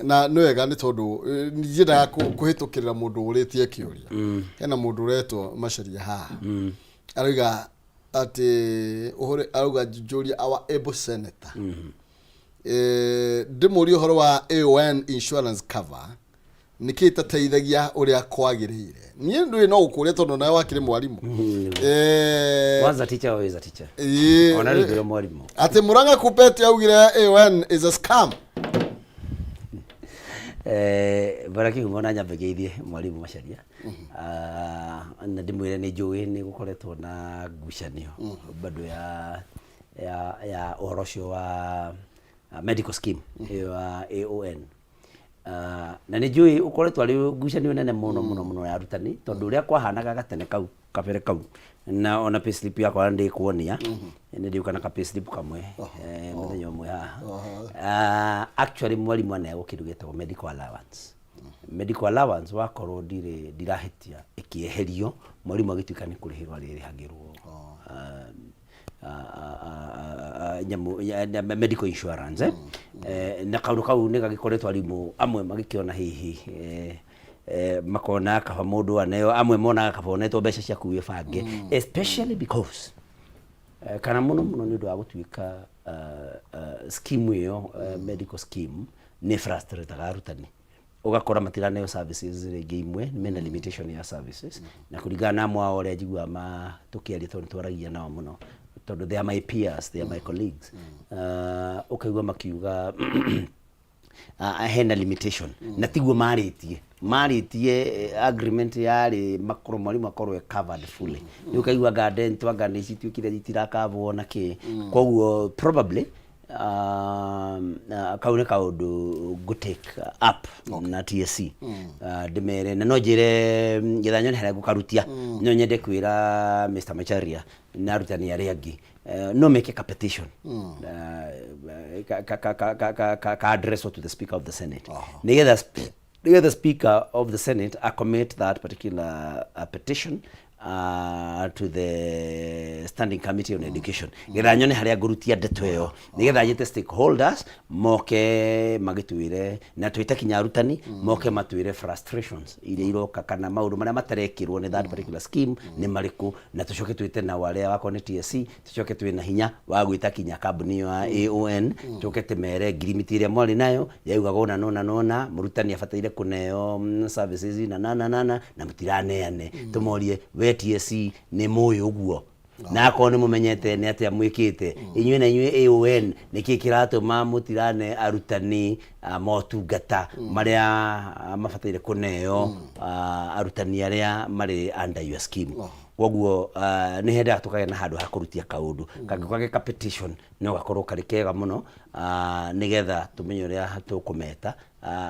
na nĩ wega, nĩ tondũ ndiendaga kũhĩtũkĩrĩra mũndũ ũrĩtie kĩũria. Hena mũndũ ũretwo Macharia haha, arauga atĩ ũhũre, arauga njũrie our able senator, ndĩmũrie ũhoro wa AON insurance cover, nĩkĩ ĩtateithagia ũrĩa kwagĩrĩire. Niĩ ndũĩ no gũkũria tondũ nawe wakĩrĩ mwarimũ. Once a teacher, always a teacher. Ona rĩu ndĩrĩ mwarimũ. Atĩ Murang'a Kuppet augire AON is a scam. Bwana Kĩhumo, na nyambe ngeithie mwarimũ Macharia. Na ndĩmwĩre nĩ njũĩ nĩ gũkoretwo na ngucanio bado ya ũhoro ũcio wa medical scheme ĩyo ya AON. Na nĩ njũĩ ũkoretwo arĩ ngucanio nene mũno mũno mũno ya arutani, tondũ ũrĩa kwahanaga gatene kau kabere kau, na ona payslip yakwa ndĩkuonia, nĩ ndĩũka na ka payslip kamwe mũthenya ũmwe haha. Actually mwarimũ aneagwo kĩndũ gĩtagwo medical allowance. Medical allowance, wakorwo ndirĩ ndirahĩtia, ĩkĩeherio, mwarimũ agĩtuĩka nĩ kũrĩhĩrwo arĩrĩhagĩrwo nyamũ medical insurance. Na kaũndũ kau nĩ gagĩkoretwo arimũ amwe magĩkĩona hihi makona kaba mũndũ aneo, amwe monaga kaba onetwo mbeca ciaku wĩbange, especially because kana mũno mũno nĩ ũndũ wa gũtuĩka scheme ĩyo, medical scheme, nĩ frustrataga arutani. Ũgakora matiraneo services rĩngĩ, imwe mena limitation ya services. Na kũringana na amwe ao ũrĩa njiguaga ma tũkĩaria, tondũ nĩtwaragia nao mũno, tondũ they are my peers, they are my colleagues, ũkaigua makiuga hena limitation na tiguo marĩtie agreement yarĩ makorwo mwarimũ akorwo e covered fully. Rĩu ũkaigua anga dental, anga nĩ cituĩkire itirakavwo na kĩ. Koguo probably kau nĩ kaũndũ ngũ take up na TSC, ndĩmere, na no njĩre getha nyone harĩa ngũkarutia. No nyende kwĩra Mr. Macharia na arutani arĩa angĩ no meke ka petition ka, ka, ka, ka, ka, ka, ka, ka address to the Speaker of the Senate, nĩgetha Speaker of the Senate acommit that particular petition to the Standing Committee on Education, getha nyone harĩa ngũrutia ndeto ĩyo, nĩgetha nyĩte stakeholders moke magĩtwĩre, na twĩte kinya arutani moke matwĩre frustrations iria iroka kana maũndũ marĩa matarekĩrwo nĩ that particular scheme nĩ marĩkũ. Na tũcoke twĩte nao arĩa wakorwo nĩ TSC, tũcoke twĩ na hinya wa gwĩta kinya kambuni ĩyo ya AON, tũke tũmere ngirimiti ĩrĩa mwarĩ nayo yaugaga ũna nona nona, mũrutani abataire kũneo services na na na na na na mũtiraneane. Tũmorie, we TSC nĩ mũĩ ũguo? Na akorwo nĩ mũmenyete, nĩ atĩa mwĩkĩte inyuĩ? Na inyuĩ AON, nĩkĩ kĩratũma mũtirane arutani motungata marĩa mabataire kũneo arutani arĩa marĩ under your scheme? Koguo nĩ hendaga tũkagĩa na handũ ha kũrutia kaũndũ kangĩkorwo gĩ ka petition, no gakorwo karĩ kega mũno, nĩgetha tũmenye ũrĩa tũkũmeta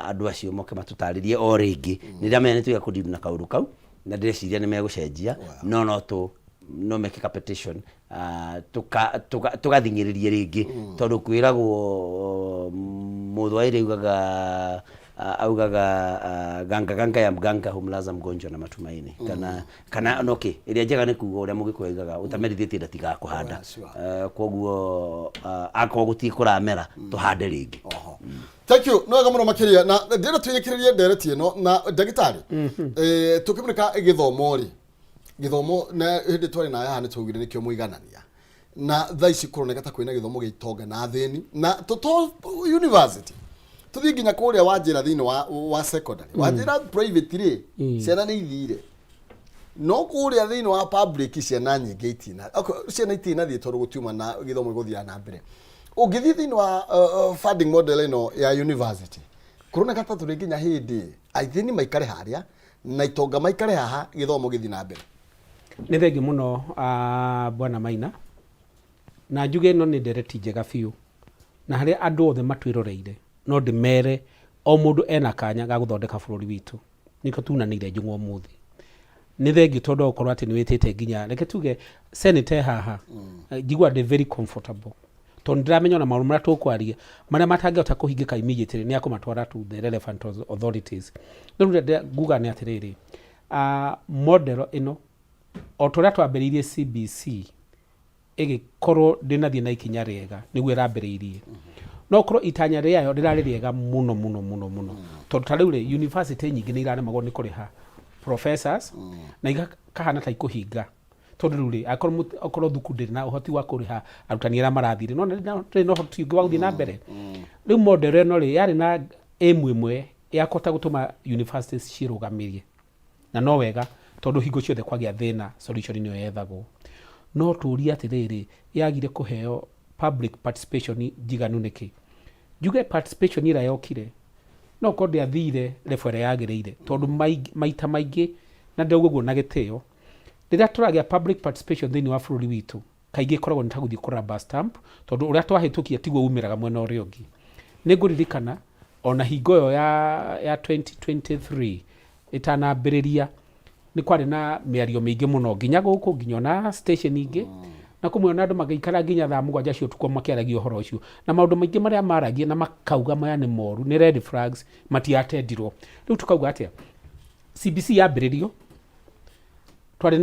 andũ acio moke matũtarĩrie o rĩngĩ. Nĩ ndamenya nĩ tũiga kũndiru na kaũndũ kau, na ndĩreciria nĩ megũcenjia, no no tũ no meke ka petition, tũgathing'ĩrĩrie rĩngĩ, tondũ kwĩragwo. Mũthwaĩri augaga augaga ganga ganga ya mganga humlaza mgonjwa na matumaini kana kana no okay ĩrĩa njega nĩ kuga ũrĩa mũgĩkũyũ augaga ũtamerithĩtie ndatigakũhanda. Oh, sure. Koguo akorwo gũtirĩ kũramera tũhande rĩngĩ. Oho. Thank you. No wega mũno makĩria na ndĩrenda twĩrĩkĩrĩrie ndereti ĩno na ndagĩtarĩ. Tũkĩmũrĩka gĩthomo rĩ, gĩthomo na hĩndĩ twarĩ na haha nĩ twaugire nĩkĩo mũiganania na thaa ici kũroneka ta kwĩna gĩthomo gĩa itonga na athĩni na tũto university tũthiĩ nginya kũrĩa wanjĩra thĩinĩ wa secondary wanjĩra private rĩ ciana nĩ ithire no kũrĩa thĩinĩ wa public ciana nyingĩ itina okay, ciana itinathiĩ tondũ gũtiuma na gĩthomo gĩgũthiaga na mbere ũngĩthiĩ thĩinĩ wa funding model ĩno ya university kũroneka ta tũrĩ nginya hĩndĩ athĩni maikare harĩa na itonga maikare haha gĩthomo gĩthiĩ na mbere. Nĩ thengiũ mũno Bwana Maina, na njuge ĩno nĩ ndereti njega biũ, na harĩa andũ othe matwĩroreire no ndĩmere o mũndũ ena kanya ga gũthondeka bũrũri witũ, nĩkĩo tunanĩire njũng'wa ũmũthĩ. Nĩ thengiũ tondũ wa gũkorwo atĩ nĩ wĩtĩte nginya reke tuge senator e haha, njiguaga ndĩ very comfortable tondũ nĩndĩramenya ona maũndũ marĩa tũkwaria marĩa matangĩhota kũhingĩka immediately nĩ akũmatwara to the relevant authorities. No rĩu ũrĩa nguga nĩ atĩrĩrĩ, model ĩno o ta ũrĩa twambĩrĩirie CBC ĩgĩkorwo ndĩnathiĩ na ikinya rĩega nĩguo ĩrambĩrĩirie no korwo itanya rĩayo rĩrarĩ rĩega mũno mũno mũno mũno tondũ ta rĩu rĩ university nyingĩ nĩ iraremagwo nĩ kũrĩha professors na ikahana ta ikũhinga tondũ rĩu rĩ akorwo okorwo thukuru ndĩrĩ na ũhoti wa kũrĩha arutani arĩa marathiĩ rĩ no ndĩrĩ na ũhoti ũngĩ wa gũthiĩ na mbere. Rĩu model ĩno rĩ yarĩ na aim ĩmwe ya kũhota gũtũma universities ciĩrũgamĩrie na no wega tondũ hingo ciothe kwagĩa thĩna solution nĩyo yethagwo. No tũrie atĩrĩrĩ, yagire kũheo public participation njiganu nĩkĩ? Njuge participation ĩrĩa yokire no korwo ndĩathire level ĩrĩa yagĩrĩire tondũ maita maingĩ na ndĩrauga ũguo na gĩtĩo, rĩrĩa tũragĩa public participation thĩinĩ wa bũrũri witũ kaingĩ ĩkoragwo nĩ ta gũthiĩ kũ rubber stamp tondũ ũrĩa twahĩtũkia tiguo umĩraga mwena ũrĩa ũngĩ. Nĩ ngũririkana ona hingo ĩyo ya 2023 ĩtanambĩrĩria nĩ kwarĩ na mĩario mĩingĩ mũno nginya gũkũ nginya ona station ingĩ na kũmwe ona andũ magĩikara nginya thaa 7 cia ũtukũ makĩaragia ũhoro ũcio na maũndũ maingĩ marĩa maragia na makauga maya nĩ moru nĩ red flags matiatendirwo. Rĩu tũkauga atĩa, CBC yambĩrĩrio twarĩ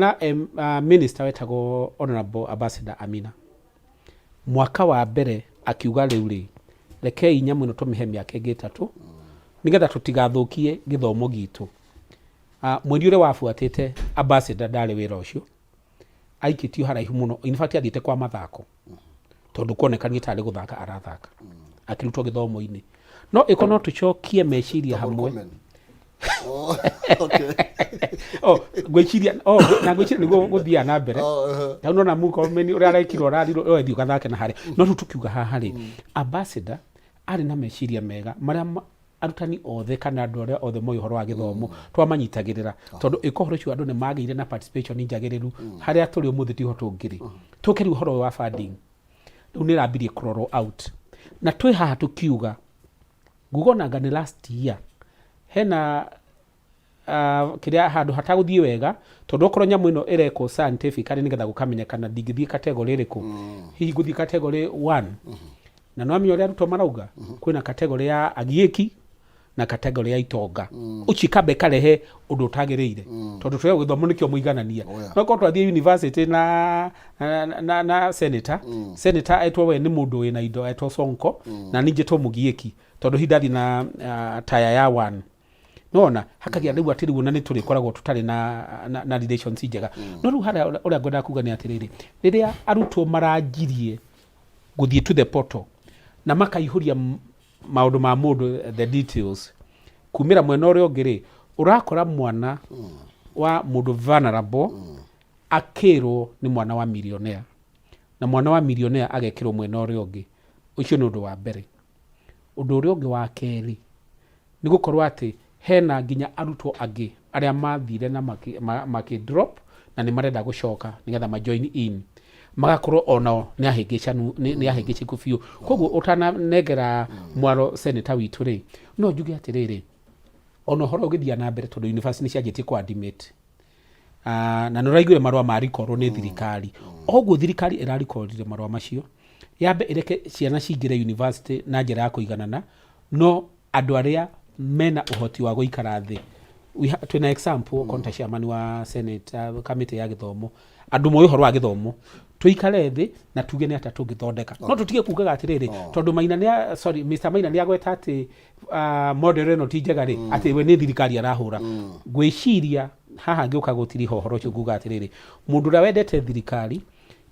na minister wetagwo Honorable Ambassador Amina. Mwaka wa mbere akiuga rĩu rĩ rekei nyamũ ĩno tũmĩhe mĩaka ĩngĩ 3 nĩgetha tũtigathũkie gĩthomo gitũ. Mweri ũrĩa wabuatĩte ambassador ndarĩ wĩra ũcio aikĩtio haraihu mũno, in fact athiĩte kwa mathako tondũ kuonekanire tarĩ gũthaka arathaka akĩrutwo gĩthomo-inĩ. No ĩko no tũcokie meciria hamwe. Oh, okay. Oh, ngwĩciria oh, na ngwĩciria nĩguo gũthiaga na mbere. Oh, uh-huh. Tondũ nona Murkomen ũrĩa arekirwo ũrarirwo we thiĩ ũgathake na harĩa. No rĩu tũkiuga haha rĩ, ambassador arĩ na meciria mega marĩa arutani othe kana andũ arĩa othe moĩ ũhoro wa gĩthomo twamanyitagĩrĩra tondũ ĩko ũhoro ũcio andũ nĩ magĩire na participation njagĩrĩru harĩa tũrĩ ũmũthĩ tiho tũngĩrĩ. Tũke rĩu ũhoro ũyũ wa funding rĩu nĩ ĩrambirie kũrorwo out na twĩ haha tũkiuga nguga onanga nĩ last year hena kĩrĩa handũ hatagũthiĩ wega tondũ okorwo nyamũ ĩno ĩrekwo scientifically nĩgetha gũkamenyekana ndingĩthiĩ category ĩrĩkũ, hihi ngũthiĩ category 1 na no amenya ũrĩa arutwo marauga kwĩna category ya agiĩki na category ya itonga ũcio ikamba ĩkarehe ũndũ ũtagĩrĩire tondũ tũrĩa gĩthomo nĩkĩo mũiganania. No korwo twathiĩ university na senator senator etwo we nĩ mũndũ wĩna indo etwo Sonko na ningĩ to mũgiĩki tondũ hihi ndathiĩ na taya ya 1 nona hakagia rĩu atĩ rĩu ona nĩ tũrĩkoragwo tũtarĩ na relations njega. No rĩu harĩa ũrĩa ngwendaga kuga nĩ atĩrĩrĩ, rĩrĩa arutwo maranjirie gũthiĩ to the portal na makaihũria maũndũ ma mũndũ the details kumĩra mwena ũrĩa ũngĩ rĩ, ũrakora mwana wa mũndũ vulnerable akĩrwo nĩ mwana wa millionaire na mwana wa millionaire agekĩrwo mwena ũrĩa ũngĩ. Ũcio nĩ ũndũ wa mbere. Ũndũ ũrĩa ũngĩ wa kerĩ nĩ gũkorwo atĩ hena nginya arutwo angĩ arĩa mathire na makĩ drop na nĩ marenda gũcoka nĩgetha ma join in magakorwo onao nĩ ahĩngĩcanu nĩ ahĩngĩcĩku biũ. Koguo ũtananengera mwaro senator witũ rĩ, no njuge atĩrĩrĩ, ona ũhoro ũgĩthiĩ na mbere tondũ university nĩ cianjĩtie kũ admit na nĩ ũraiguire marũa ma rikorwo nĩ thirikari. Oguo thirikari ĩrarikorire marũa macio yambe ĩreke ciana cingĩre university na njĩra ya kũiganana. No andũ arĩa mena ũhoti wa gũikara thĩ, twĩna example konta chairman wa senate, kamĩtĩ ya gĩthomo, andũ moĩ ũhoro wa gĩthomo, tũikare thĩ na tuge nĩ atĩa tũngĩthondeka. No tũtige kugaga atĩrĩrĩ, tondũ Maina nĩ, sorry, Mr Maina nĩ agweta atĩ model ĩno ti njega rĩ, atĩ we nĩ thirikari arahũra. Ngwĩciria haha ngĩũka gũtiriha ũhoro ũcio, nguga atĩrĩrĩ, mũndũ ũrĩa wendete thirikari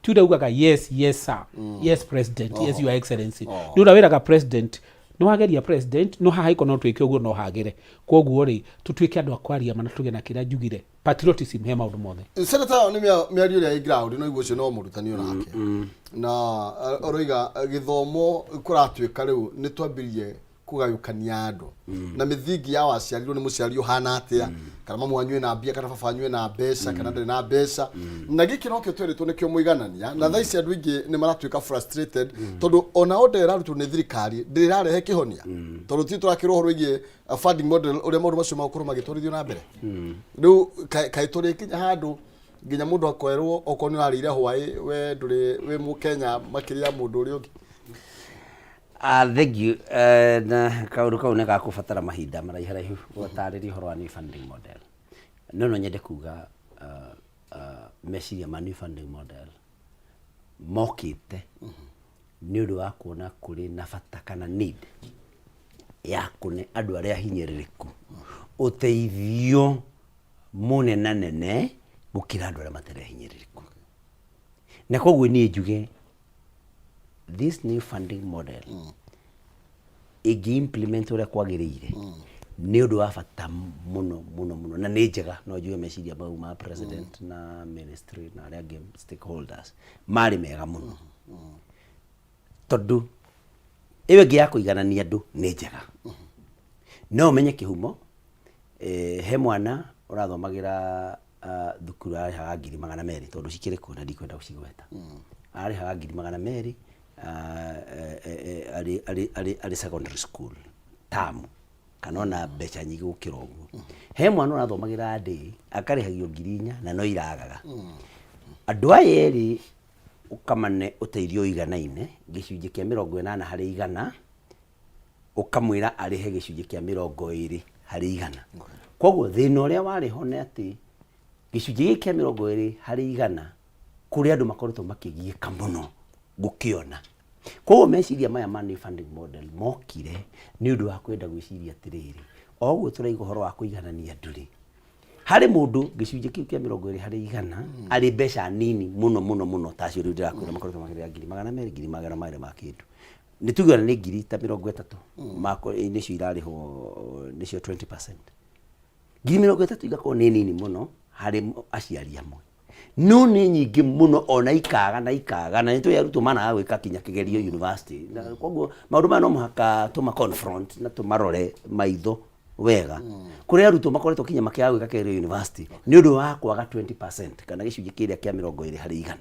ti ũrĩa ugaga "Yes, yes sir, yes president, yes, your excellency." Nĩ ũrĩa wĩraga president, "Nĩ wageria, president, no haha iko no twĩke ũguo no hagĩre." Koguo rĩ, tũtuĩke andũ a kwaria mana, tũgĩe na kĩrĩa njugire, patriotism he maũndũ mothe. Senator, nĩ mĩario ĩrĩa ĩ ground no iguo, ũcio no mũrutani onake na ũroiga gĩthomo kũratuĩka rĩu nĩ twambirie kũgayũkania andũ na mĩthingi ya waciarirwo nĩ mũciari ũhana atĩa, kana mamu wanyu ena mbia, kana baba wanyu ena mbeca, kana ndarĩ na mbeca. Na gĩkĩ nokĩo twerĩtwo nĩkĩo mũiganania, na thaa ici andũ aingĩ nĩ maratuĩka frustrated tondũ ona order ĩrarutwo nĩ thirikari ndĩrarehe kĩhonia, tondũ ti tũrakĩrwo ũhoro wĩgiĩ funding model, ũrĩa maũndũ macio magũkorwo magĩtwarithio na mbere. Rĩu kaĩ tũrĩkinya handũ nginya mũndũ akoerwo okorwo nĩ ũrarĩire hwaĩ, we ndũrĩ wĩ mũkenya makĩria ya mũndũ ũrĩa ũngĩ? Ah, thank you. Na kaũndũ kau nĩ gakũbatara mahinda maraiharaihu gũtarĩria ũhoro wa new funding model, no nyende kuga meciria ma new funding model mokĩte nĩ ũndũ wa kuona kũrĩ na bata kana need ya kũne andũ arĩa hinyĩrĩrĩku ũteithio mũnenanene gũkĩra andũ arĩa matarĩ ahinyĩrĩrĩku. Na koguo niĩ njuge this new funding model ĩngĩ implement ũrĩa kwagĩrĩire nĩ ũndũ wa bata mũno mũno mũno, na nĩ njega. No njuge meciria mau ma president na ministry na arĩa angĩ stakeholders marĩ mega mũno, tondũ ĩyo ĩngĩ ya kũiganania andũ nĩ njega. No ũmenye kĩhumo, he mwana ũrathomagĩra thukuru ararĩhaga 200,000, tondũ cikĩrĩ kuo na ndikwenda gũcigweta, ararĩhaga 200,000 arĩ secondary school tamu, kana ona mbeca nyingĩ gũkĩra ũguo. He mwana ũrathomagĩra ndĩ akarĩhagio 4,000 na no iragaga. Andũ aya erĩ ũkamane ũteithio ũiganaine, gĩcunjĩ kĩa 80%, ũkamwĩra arĩhe gĩcunjĩ kĩa 20%. Koguo thĩna ũrĩa warĩ ho nĩ atĩ gĩcunjĩ gĩkĩ kĩa 20% kũrĩ andũ makoretwo makĩgiĩka mũno gũkĩona. Koguo meciria maya ma new funding model mokire nĩ ũndũ wa kwenda gwĩciria atĩrĩrĩ, o ũguo tũraiga ũhoro wa kũiganania andũ rĩ, harĩ mũndũ gĩcunjĩ kĩu kĩa 20% arĩ mbeca nini mũno mũno mũno, ta acio rĩu ndĩrakwĩra makoretwo makĩrĩha 200,000, 200,000 ma kĩndũ, nĩ tuge nĩ ngiri ta 30 nĩcio irarĩhwo, nĩcio 20%. 30,000 igakorwo nĩ nini mũno harĩ aciari amwe, no nĩ nyingĩ mũno ona ikaga na ikaga, na nĩ tũĩ arutwo managa gwĩka kinya kĩgerio university. Na koguo maũndũ maya no mũhaka tũma confront na tũmarore maitho wega. Kũrĩ arutwo makoretwo kinya makĩaga gwĩka kĩgerio university nĩ ũndũ wa kwaga 20% kana gĩcunjĩ kĩrĩa kĩa 20%.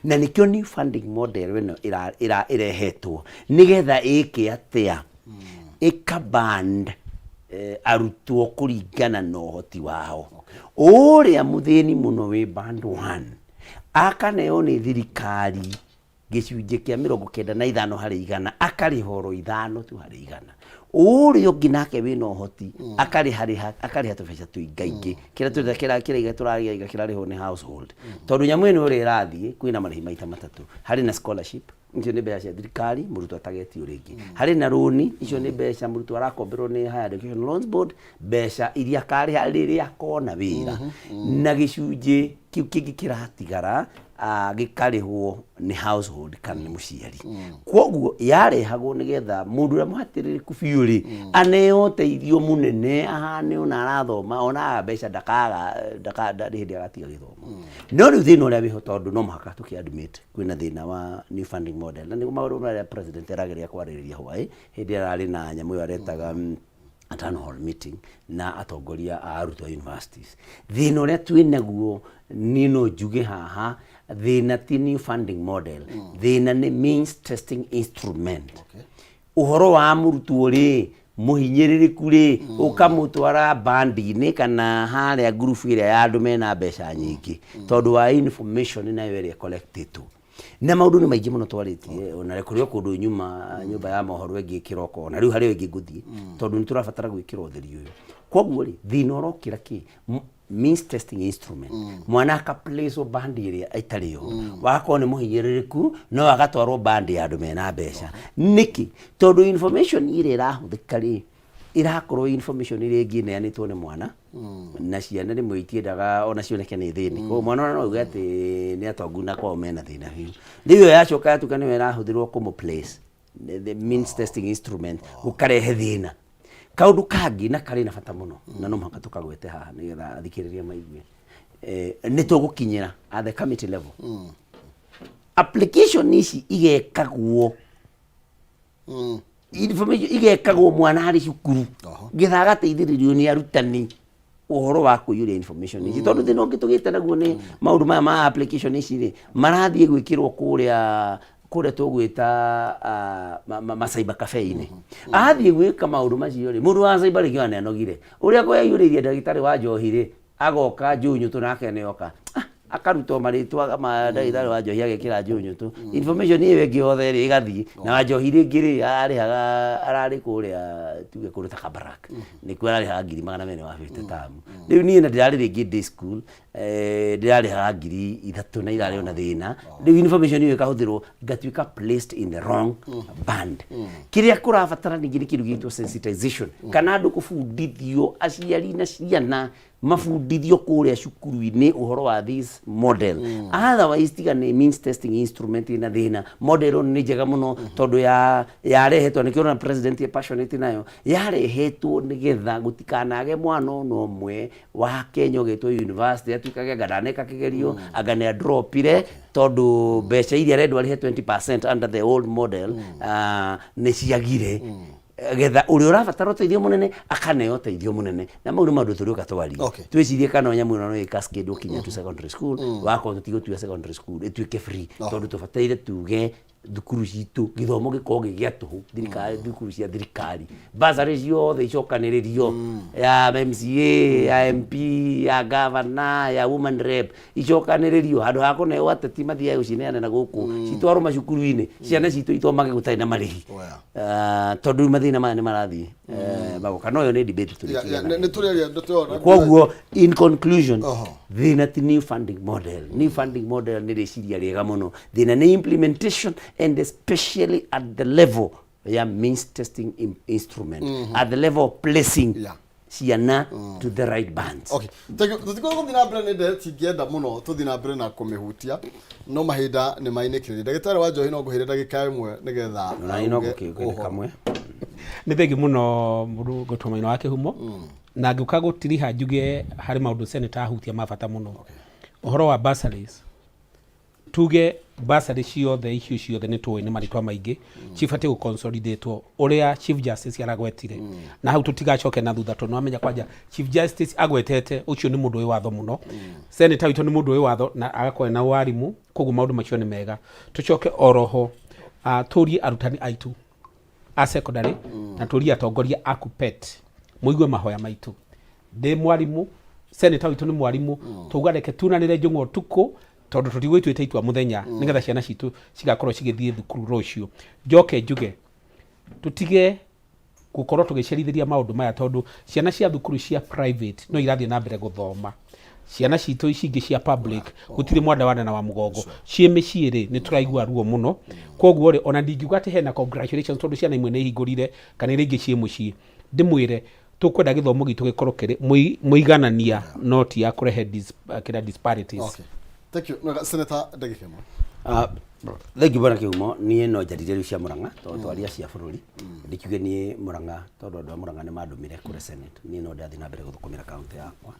Na nĩkĩo new funding model ĩno ĩrehetwo nĩgetha ĩke atĩa? Ĩkaband arutwo kũringana na ũhoti wao. Ũrĩa mũthĩni mũno wĩ band 1 akaneo nĩ thirikari gĩcunjĩ kĩa 95%, akarĩha oro 5 tu harĩ igana. Ũrĩa ũngĩ nake wĩna ũhoti akarĩha rĩha akarĩha tũbeca tũingaingĩ, kĩrĩa tũrĩa kĩrĩa kĩrĩa tũrarĩha kĩrarĩhwo nĩ household. Tondũ nyamũ ĩno ũrĩa ĩrathiĩ, kwĩna marĩhi maita matatũ. Harĩ na scholarship, icio nĩ mbeca cia thirikari mũrutwo atagetio rĩngĩ. Harĩ na rũni, icio nĩ mbeca mũrutwo arakomberwo nĩ Higher Education Loans Board, mbeca iria akarĩha rĩrĩa akona wĩra. Na gĩcunjĩ kĩu kĩngĩ kĩratigara gĩkarĩhwo nĩ household kana nĩ mũciari. Koguo yarehagwo nĩgetha mũndũ ũrĩa mũhatĩrĩrĩku biũ rĩ aneo ũteithio mũnene, ahane ona arathoma, ona aga mbeca ndakaga ndarĩ hĩndĩ agatiga gĩthomo. No rĩu thĩna ũrĩa wĩho, tondũ no mũhaka tũkĩ admit kwĩna thĩna wa new funding model, na nĩguo maũndũ marĩa president arageria kwarĩrĩria hwaĩ hĩndĩ ĩrĩa ararĩ na nyamũ ĩyo aretaga town hall meeting na atongoria a arutwo a universities. Thĩna ũrĩa twĩ naguo, niĩ no njuge haha thĩna ti new funding model, thĩna nĩ means testing instrument. Ũhoro wa mũrutwo rĩ mũhinyĩrĩrĩku rĩ, ũkamũtwara bandi-inĩ kana harĩa ngurubu ĩrĩa ya andũ mena mbeca nyingĩ, tondũ wa information nayo ĩrĩa collectĩtwo. Na maũndũ nĩ maingĩ mũno twarĩtie, ona kũrĩ o kũndũ nyuma nyũmba ya mohoro ĩngĩ kĩroko, ona rĩu harĩ ĩngĩ ngũthiĩ, tondũ nĩ tũrabatara gwĩkĩra ũtheri ũyũ. Koguo rĩ, thĩna ũrokĩra kĩ? Means testing instrument. Mwana akaplacewo band ĩrĩa ĩtarĩ yo, wakorwo nĩ mũhinyĩrĩrĩku no agatwarwo band ya andũ mena mbeca. Nĩkĩ? Tondũ information ĩrĩa ĩrahũthĩka rĩ, ĩrakorwo information ĩrĩa ĩngĩ ĩneanĩtwo nĩ mwana, na ciana rĩmwe itiendaga ona cioneke nĩ thĩni. Koguo mwana ona no auge atĩ nĩ atongu na kwao mena thĩna biũ. Rĩu ĩyo yacoka yatuĩka nĩyo ĩrahũthĩrwo kũmũ place the means testing instrument, gũkarehe thĩna. Kaũndũ kangĩ na karĩ na bata mũno na no mũhaka tũkagwete haha nĩgetha athikĩrĩria maigue, nĩ tũgũkinyĩra at the committee level, application ici igekagwo, information igekagwo mwana arĩ cukuru, getha agateithĩrĩrio nĩ arutani ũhoro wa kũiyũria information ici, tondũ thĩna ũngĩ tũgĩte naguo nĩ maũndũ maya ma application ici rĩ, marathiĩ gwĩkĩrwo kũrĩa tũgwĩta ma cyber cafe-inĩ. Athiĩ gwĩka maũndũ macio rĩ, mũndũ wa cyber rĩngĩ ona nĩanogire ũrĩa kweyũrĩirie. Ndagĩtarĩ wa njohi rĩ, agoka njũnyũtũ nake nĩoka akarutwo marĩtwa ma ndagĩtarĩ wa njohi, agekĩra njũnyũtũ information ĩyo ĩngĩ yothe rĩ ĩgathiĩ na wa njohi rĩngĩ rĩ, ararĩhaga ararĩ kũrĩa tuge kũndũ ta Kabarak, nĩkuo ararĩhaga 250,000 tamu. Rĩu niĩ na ndĩrarĩ rĩngĩ day school, ndĩrarĩhaga 3000 na irarĩ ona thĩna. Rĩu information ĩyo ĩkahũthĩrwo ĩgatuĩka placed in the wrong band. Kĩrĩa kũrabatara ningĩ nĩ kĩndũ gĩgĩtwo sensitization, kana andũ kũbundithio, aciari na ciana mabundithio kũrĩa cukuru-inĩ ũhoro wa this model. Otherwise, tiga nĩ means testing instrument ĩna thĩna, model ĩno nĩ njega mũno, tondũ ya yarehetwo nĩkĩo ũrona president e passionate nayo. Yarehetwo nĩgetha gũtikanage mwana ona ũmwe wa Kenya ũgĩtwo university atuĩkage anga ndaneka kĩgerio, anga nĩ adropire tondũ mbeca iria arendwo arĩhe 20% under the old model nĩ ciagire, getha ũrĩa ũrabatara ũteithio mũnene akaneo ũteithio mũnene. Na mau nĩ maũndũ tũrĩũka twarie, twĩcirie kana nyamũ ĩno no ĩcascade kinya to secondary school. Wakorwo tũtigũtua secondary school ĩtuĩke free, tondũ tũbataire tuge thukuru citũ gĩthomo gĩkorwo gĩ gĩa tũhũ, thirikari, thukuru cia thirikari, bursary ciothe icokanĩrĩrio, ya MCA, ya MP, ya governor, ya woman rep, icokanĩrĩrio handũ ha kũneo ateti mathiage gũcineana na gũkũ, citwarwo macukuru-inĩ, ciana citũ ithomage gũtarĩ na marĩhi. Tondũ rĩu mathĩna maya nĩ marathiĩ magoka, no ĩyo nĩ debate tũrĩkĩgĩa nayo. Nĩ tũrĩaria ndeto. Koguo in conclusion, thĩna ti new funding model. New funding model nĩ rĩciria rĩega mũno. Thĩna nĩ implementation, and especially at the level ya means testing instrument, at the level of placing ciana to the right bands. Okay, thank you. Tũtikorwo gũthiĩ na mbere nĩ ndereti ingĩenda mũno tũthiĩ na mbere na kũmĩhutia, no mahinda nĩ mainĩkĩrĩria. Ndagĩtarĩ wa njohi, no ngũheire ndagĩka 1 nĩgetha Na no uge ngũkĩũkĩre ũhoro. Kamwe. Nĩ thengi mũno mũndũ ngũtwo maina wa kĩhumo, na ngĩũka gũtiriha njuge harĩ maũndũ senator ahutia ma bata mũno. Ũhoro wa bursaries, tuge bursary ciothe icio ciothe nĩ tũĩ nĩ marĩtwa maingĩ, cibatiĩ gũconsolidatwo ũrĩa Chief Justice aragwetire, na hau tũtigacoke na thutha, tondũ amenya kwanja Chief Justice agwetete ũcio nĩ mũndũ wĩ watho mũno. Senator witũ nĩ mũndũ wĩ watho na agakorwo na warimũ, koguo maũndũ macio nĩ mega. Tũcoke oroho tũrie arutani aitũ a secondary na tũrie atongoria a KUPPET mũigue mahoya maitũ. Ndĩ mwarimũ, senator witũ nĩ mwarimũ, tauga reke tunanĩre njũng'wa ũtukũ, tondũ tũtigwĩtuĩte itua mũthenya, nĩgetha ciana citũ cigakorwo cigĩthiĩ thukuru rũciũ. Njoke njuge tũtige gũkorwo tũgĩcerithĩria maũndũ maya, tondũ ciana cia thukuru cia private no irathiĩ na mbere gũthoma, ciana citũ ici ingĩ cia public gũtirĩ mwanda wa na wa mũgongo ciĩ mĩciĩ rĩ, nĩ tũraigua ruo mũno. Koguo rĩ, ona ndingiuga atĩ hena congratulations, tondũ ciana imwe nĩ ihingũrire kana iria ingĩ ciĩ mũciĩ. Ndĩmwĩre tũkwenda gĩthomo gitũ gĩkorwo kĩrĩ mũiganania, no ti ya kũrehe kĩrĩa disparities. Okay, thank you. No, senator, ndagĩka 1. Thengiũ bwana Kĩhumo. Niĩ no njarire rĩu cia Mũrang'a, tondũ twaria cia bũrũri, ndikiuge niĩ Mũrang'a, tondũ andũ a Mũrang'a nĩ mandũmire kũrĩ Senate. Niĩ no ndathiĩ na mbere gũthũkũmĩra kaũntĩ yakwa,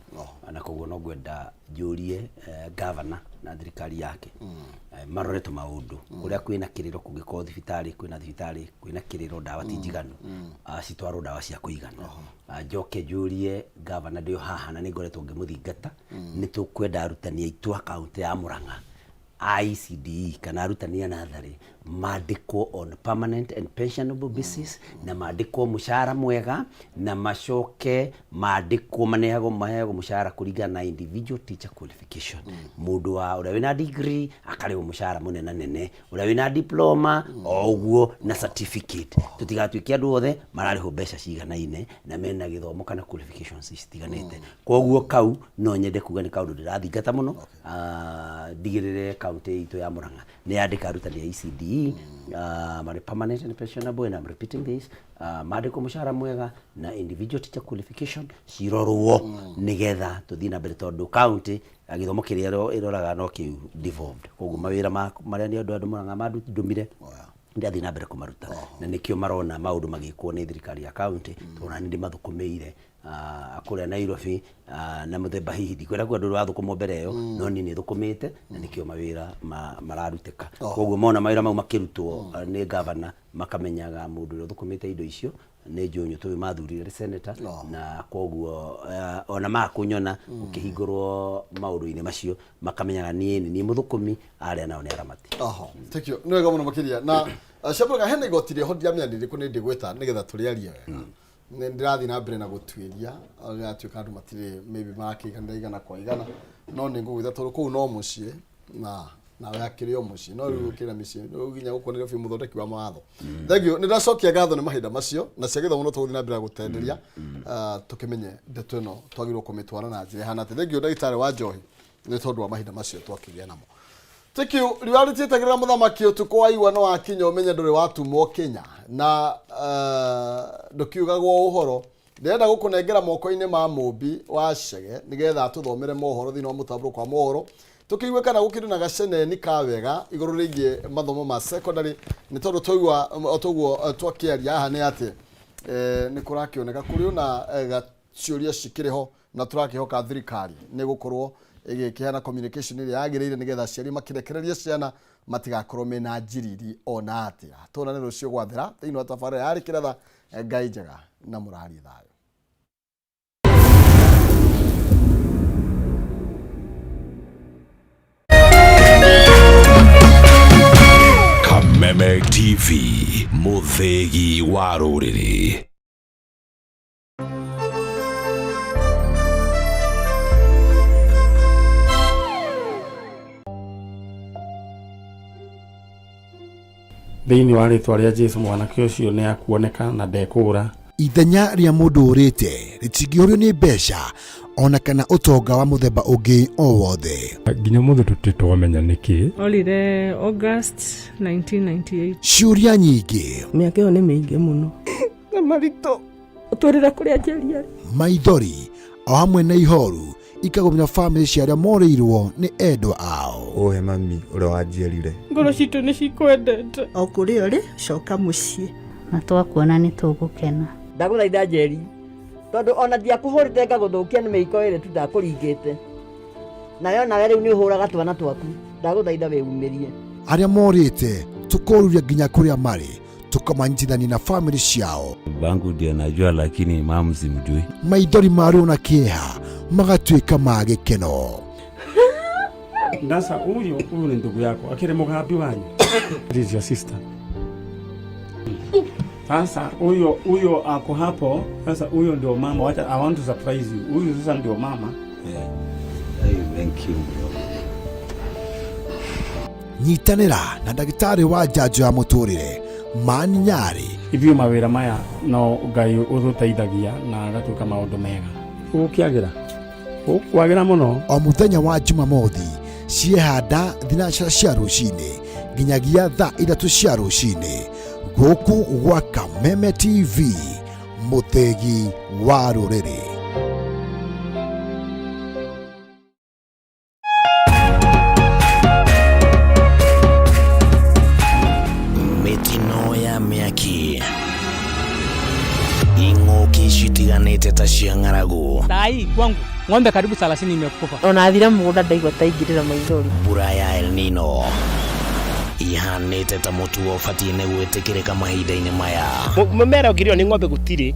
na koguo no ngwenda njũrie governor na thirikari yake marore tũmaũndũ kũrĩa kwĩna kĩrĩro. Kũngĩkorwo thibitarĩ, kwĩna thibitarĩ kwĩna kĩrĩro, ndawa ti njiganu, citwarwo ndawa cia kũigana. Njoke njũrie governor, ndĩ o haha na nĩ ngoretwo ngĩmũthingata, nĩ tũkwenda arutani aitũ a kaũntĩ ya Mũrang'a A ECDE kana arutani a natharĩ mandĩkwo on permanent and pensionable basis, na mandĩkwo mũcara mwega, na macoke mandĩkwo maneagwo maheagwo mũcara kũringana na individual teacher qualification. Mũndũ wa ũrĩa wĩna degree akarĩhwo mũcara mũnena nene, ũrĩa wĩna diploma o ũguo na certificate. Tũtigatuĩke andũ othe mararĩhwo mbeca ciganaine na mena gĩthomo kana qualifications citiganĩte. Koguo kau no nyende kuga nĩ kaũndũ ndĩrathingata mũno, ndigĩrĩre kaunti itũ ya Murang'a nĩ yandĩka arutani a ECDE marĩ permanent and pensionable, and I'm repeating this, mandĩkwo mũcara mwega na individual teacher qualification cirorwo, nĩgetha tũthiĩ na mbere, tondũ county gĩthomo kĩrĩa ĩroraga no kĩu devolved. Koguo mawĩra marĩa nĩ andũ Murang'a mandũmire ndĩrathiĩ na mbere kũmaruta, na nĩkĩo marona maũndũ magĩkwo nĩ thirikari ya county, tondũ nani ndĩmathũkũmĩire kũrĩa Nairobi na mũthemba hihi ndikwenda kuga ndũrĩ wathũkũmwo mbere ĩyo, no niĩ nĩ thũkũmĩte na nĩkĩo mawĩra mararutĩka. Koguo mona mawĩra mau makĩrutwo nĩ gavana, makamenyaga mũndũ ũrĩa ũthũkũmĩte indo icio nĩ Njũnyũ tũyũ mathurire arĩ senator, na koguo ona makũnyona ũkĩhingũrwo maũndũ-inĩ macio makamenyaga niĩ nĩ niĩ mũthũkũmi, arĩa nao nĩ aramati. Oho, thank you. Nĩ wega mũno makĩria. Na Shaburaka, hena igoti rĩho ndiamenya nĩ rĩrĩkũ nĩ ndĩgwĩta nĩgetha tũrĩarie wega. Nĩ ndĩrathiĩ na mbere na gũtuĩria rĩratuĩka andũ matirĩ maybe marakĩiganĩra igana kwa igana, no nĩ ngũgwĩta tondũ kũu no mũciĩ na nawe akĩrĩ o mũciĩ, no rĩu ũkĩra mĩciĩ rĩu nginya gũkũ Nairobi mũthondeki wa mawatho. Thank you. Nĩ ndacokia ngatho nĩ mahinda macio na cia gĩthomo, no tũgũthiĩ na mbere na gũtenderia tũkĩmenye ndeto ĩno twagĩrĩirwo kũmĩtwara na njĩra ĩhana atĩa. Thank you, ndagĩtarĩ wa njohi, nĩ tondũ wa mahinda macio twakĩgĩa namo. Thank you. Riũa rĩtietagĩrĩra mũthamaki ũtukũ wa igua no wakinya ũmenye ndũrĩ watumwo Kenya na ndũkiugagwo ũhoro. Ndĩrenda gũkũnengera moko-inĩ ma mũmbi wa Chege nĩgetha atũthomere mohoro thĩinĩ wa mũtambũrũko wa mohoro, tũkĩigue kana gũkĩrĩ na gaceneni ka wega igũrũ rĩgiĩ mathomo ma secondary, nĩ tondũ twaigua o toguo twakĩaria haha nĩ atĩ nĩ kũrakĩoneka kũrĩ ona ciũria cikĩrĩ ho, na tũrakĩhoka thirikari nĩ gũkorwo ĩgĩkĩheana communication ĩrĩa yagĩrĩire nĩgetha aciari makĩrekererie ciana matigakorwo mena njiriri ona atĩa. Tuonane rũciũ gwathera thĩinĩ wa tabarĩra yarĩ kĩratha. Ngai njega na mũrarie thayũ. Kameme TV, mũthĩgi wa rũrĩrĩ. Thĩinĩ wa rĩtwa rĩa Jesu, mwanake ũcio nĩ akuoneka na ndekũũra. Ithenya rĩa mũndũ ũrĩte rĩtingĩũrio nĩ mbeca ona kana ũtonga wa mũthemba ũngĩ o wothe. Nginya mũthĩ tũtirĩ twamenya nĩkĩ. Orire August 1998. Ciũria nyingĩ, Mĩaka ĩyo nĩ mĩingĩ mũno na maritũ ũtwĩrĩre kũrĩa njeri arĩ. Maithori o hamwe na ihoru ikagũmĩra bamĩrĩ cia arĩa morĩirwo nĩ endwa ao. Ũhe mami ũrĩa wanjiarire. Ngoro citũ nĩ cikwendete. O kũrĩa ũrĩ, coka mũciĩ. Na twakuona nĩ tũgũkena. Ndagũthaitha Njeri, tondũ ona ndiakũhũrĩte ngagũthũkia nĩ mĩiko ĩrĩ tu ndakũringĩte nayo, nawe rĩu nĩ ũhũraga twana twaku. Ndagũthaitha wĩumĩrie. Arĩa morĩte tũkoruria nginya kũrĩa marĩ, tũkamanyitithania na bamĩrĩ ciao. Bangu ndio najua, lakini mamu simjui. Maithori ma ruo na kĩeha magatuĩka ma gĩkeno. Sasa huyu ni ndugu yako akiri mugambi wanyu. This is your sister. Sasa huyo ako hapo. Sasa huyo ndio mama. Wacha, I want to surprise you. Huyu sasa ndio mama. Yeah. Hey, thank you bro. Nyitanĩra na ndagĩtarĩ wa njanjo ya mũtũrĩre Mani Nyarĩ. Ithuĩ mawĩra maya no Ngai ũtũteithagia na agatuĩka maũndũ mega. Gũkĩagĩra. Gũkwagĩra mũno. O mũthenya wa Jumamothi ciehanda 9 cia rũcinĩ nginyagia thaa 3 cia rũcinĩ gũkũ gwa Kameme TV, mũthĩgi wa rũrĩrĩ. Mĩtino ya mĩaki, ing'ũki citiganĩte ta cia ng'aragu, Sai kwangu ng'ombe karibu 30 imekufa. Ona thire mũgũnda ndaigua ta ingĩrĩra maithori. Mbura ya El Nino ihanĩte ta mũtugo ũbatiĩ nĩ gwĩtĩkĩrĩka mahinda-inĩ maya. Mũmera ũngĩrĩo nĩ ng'ombe gũtirĩ.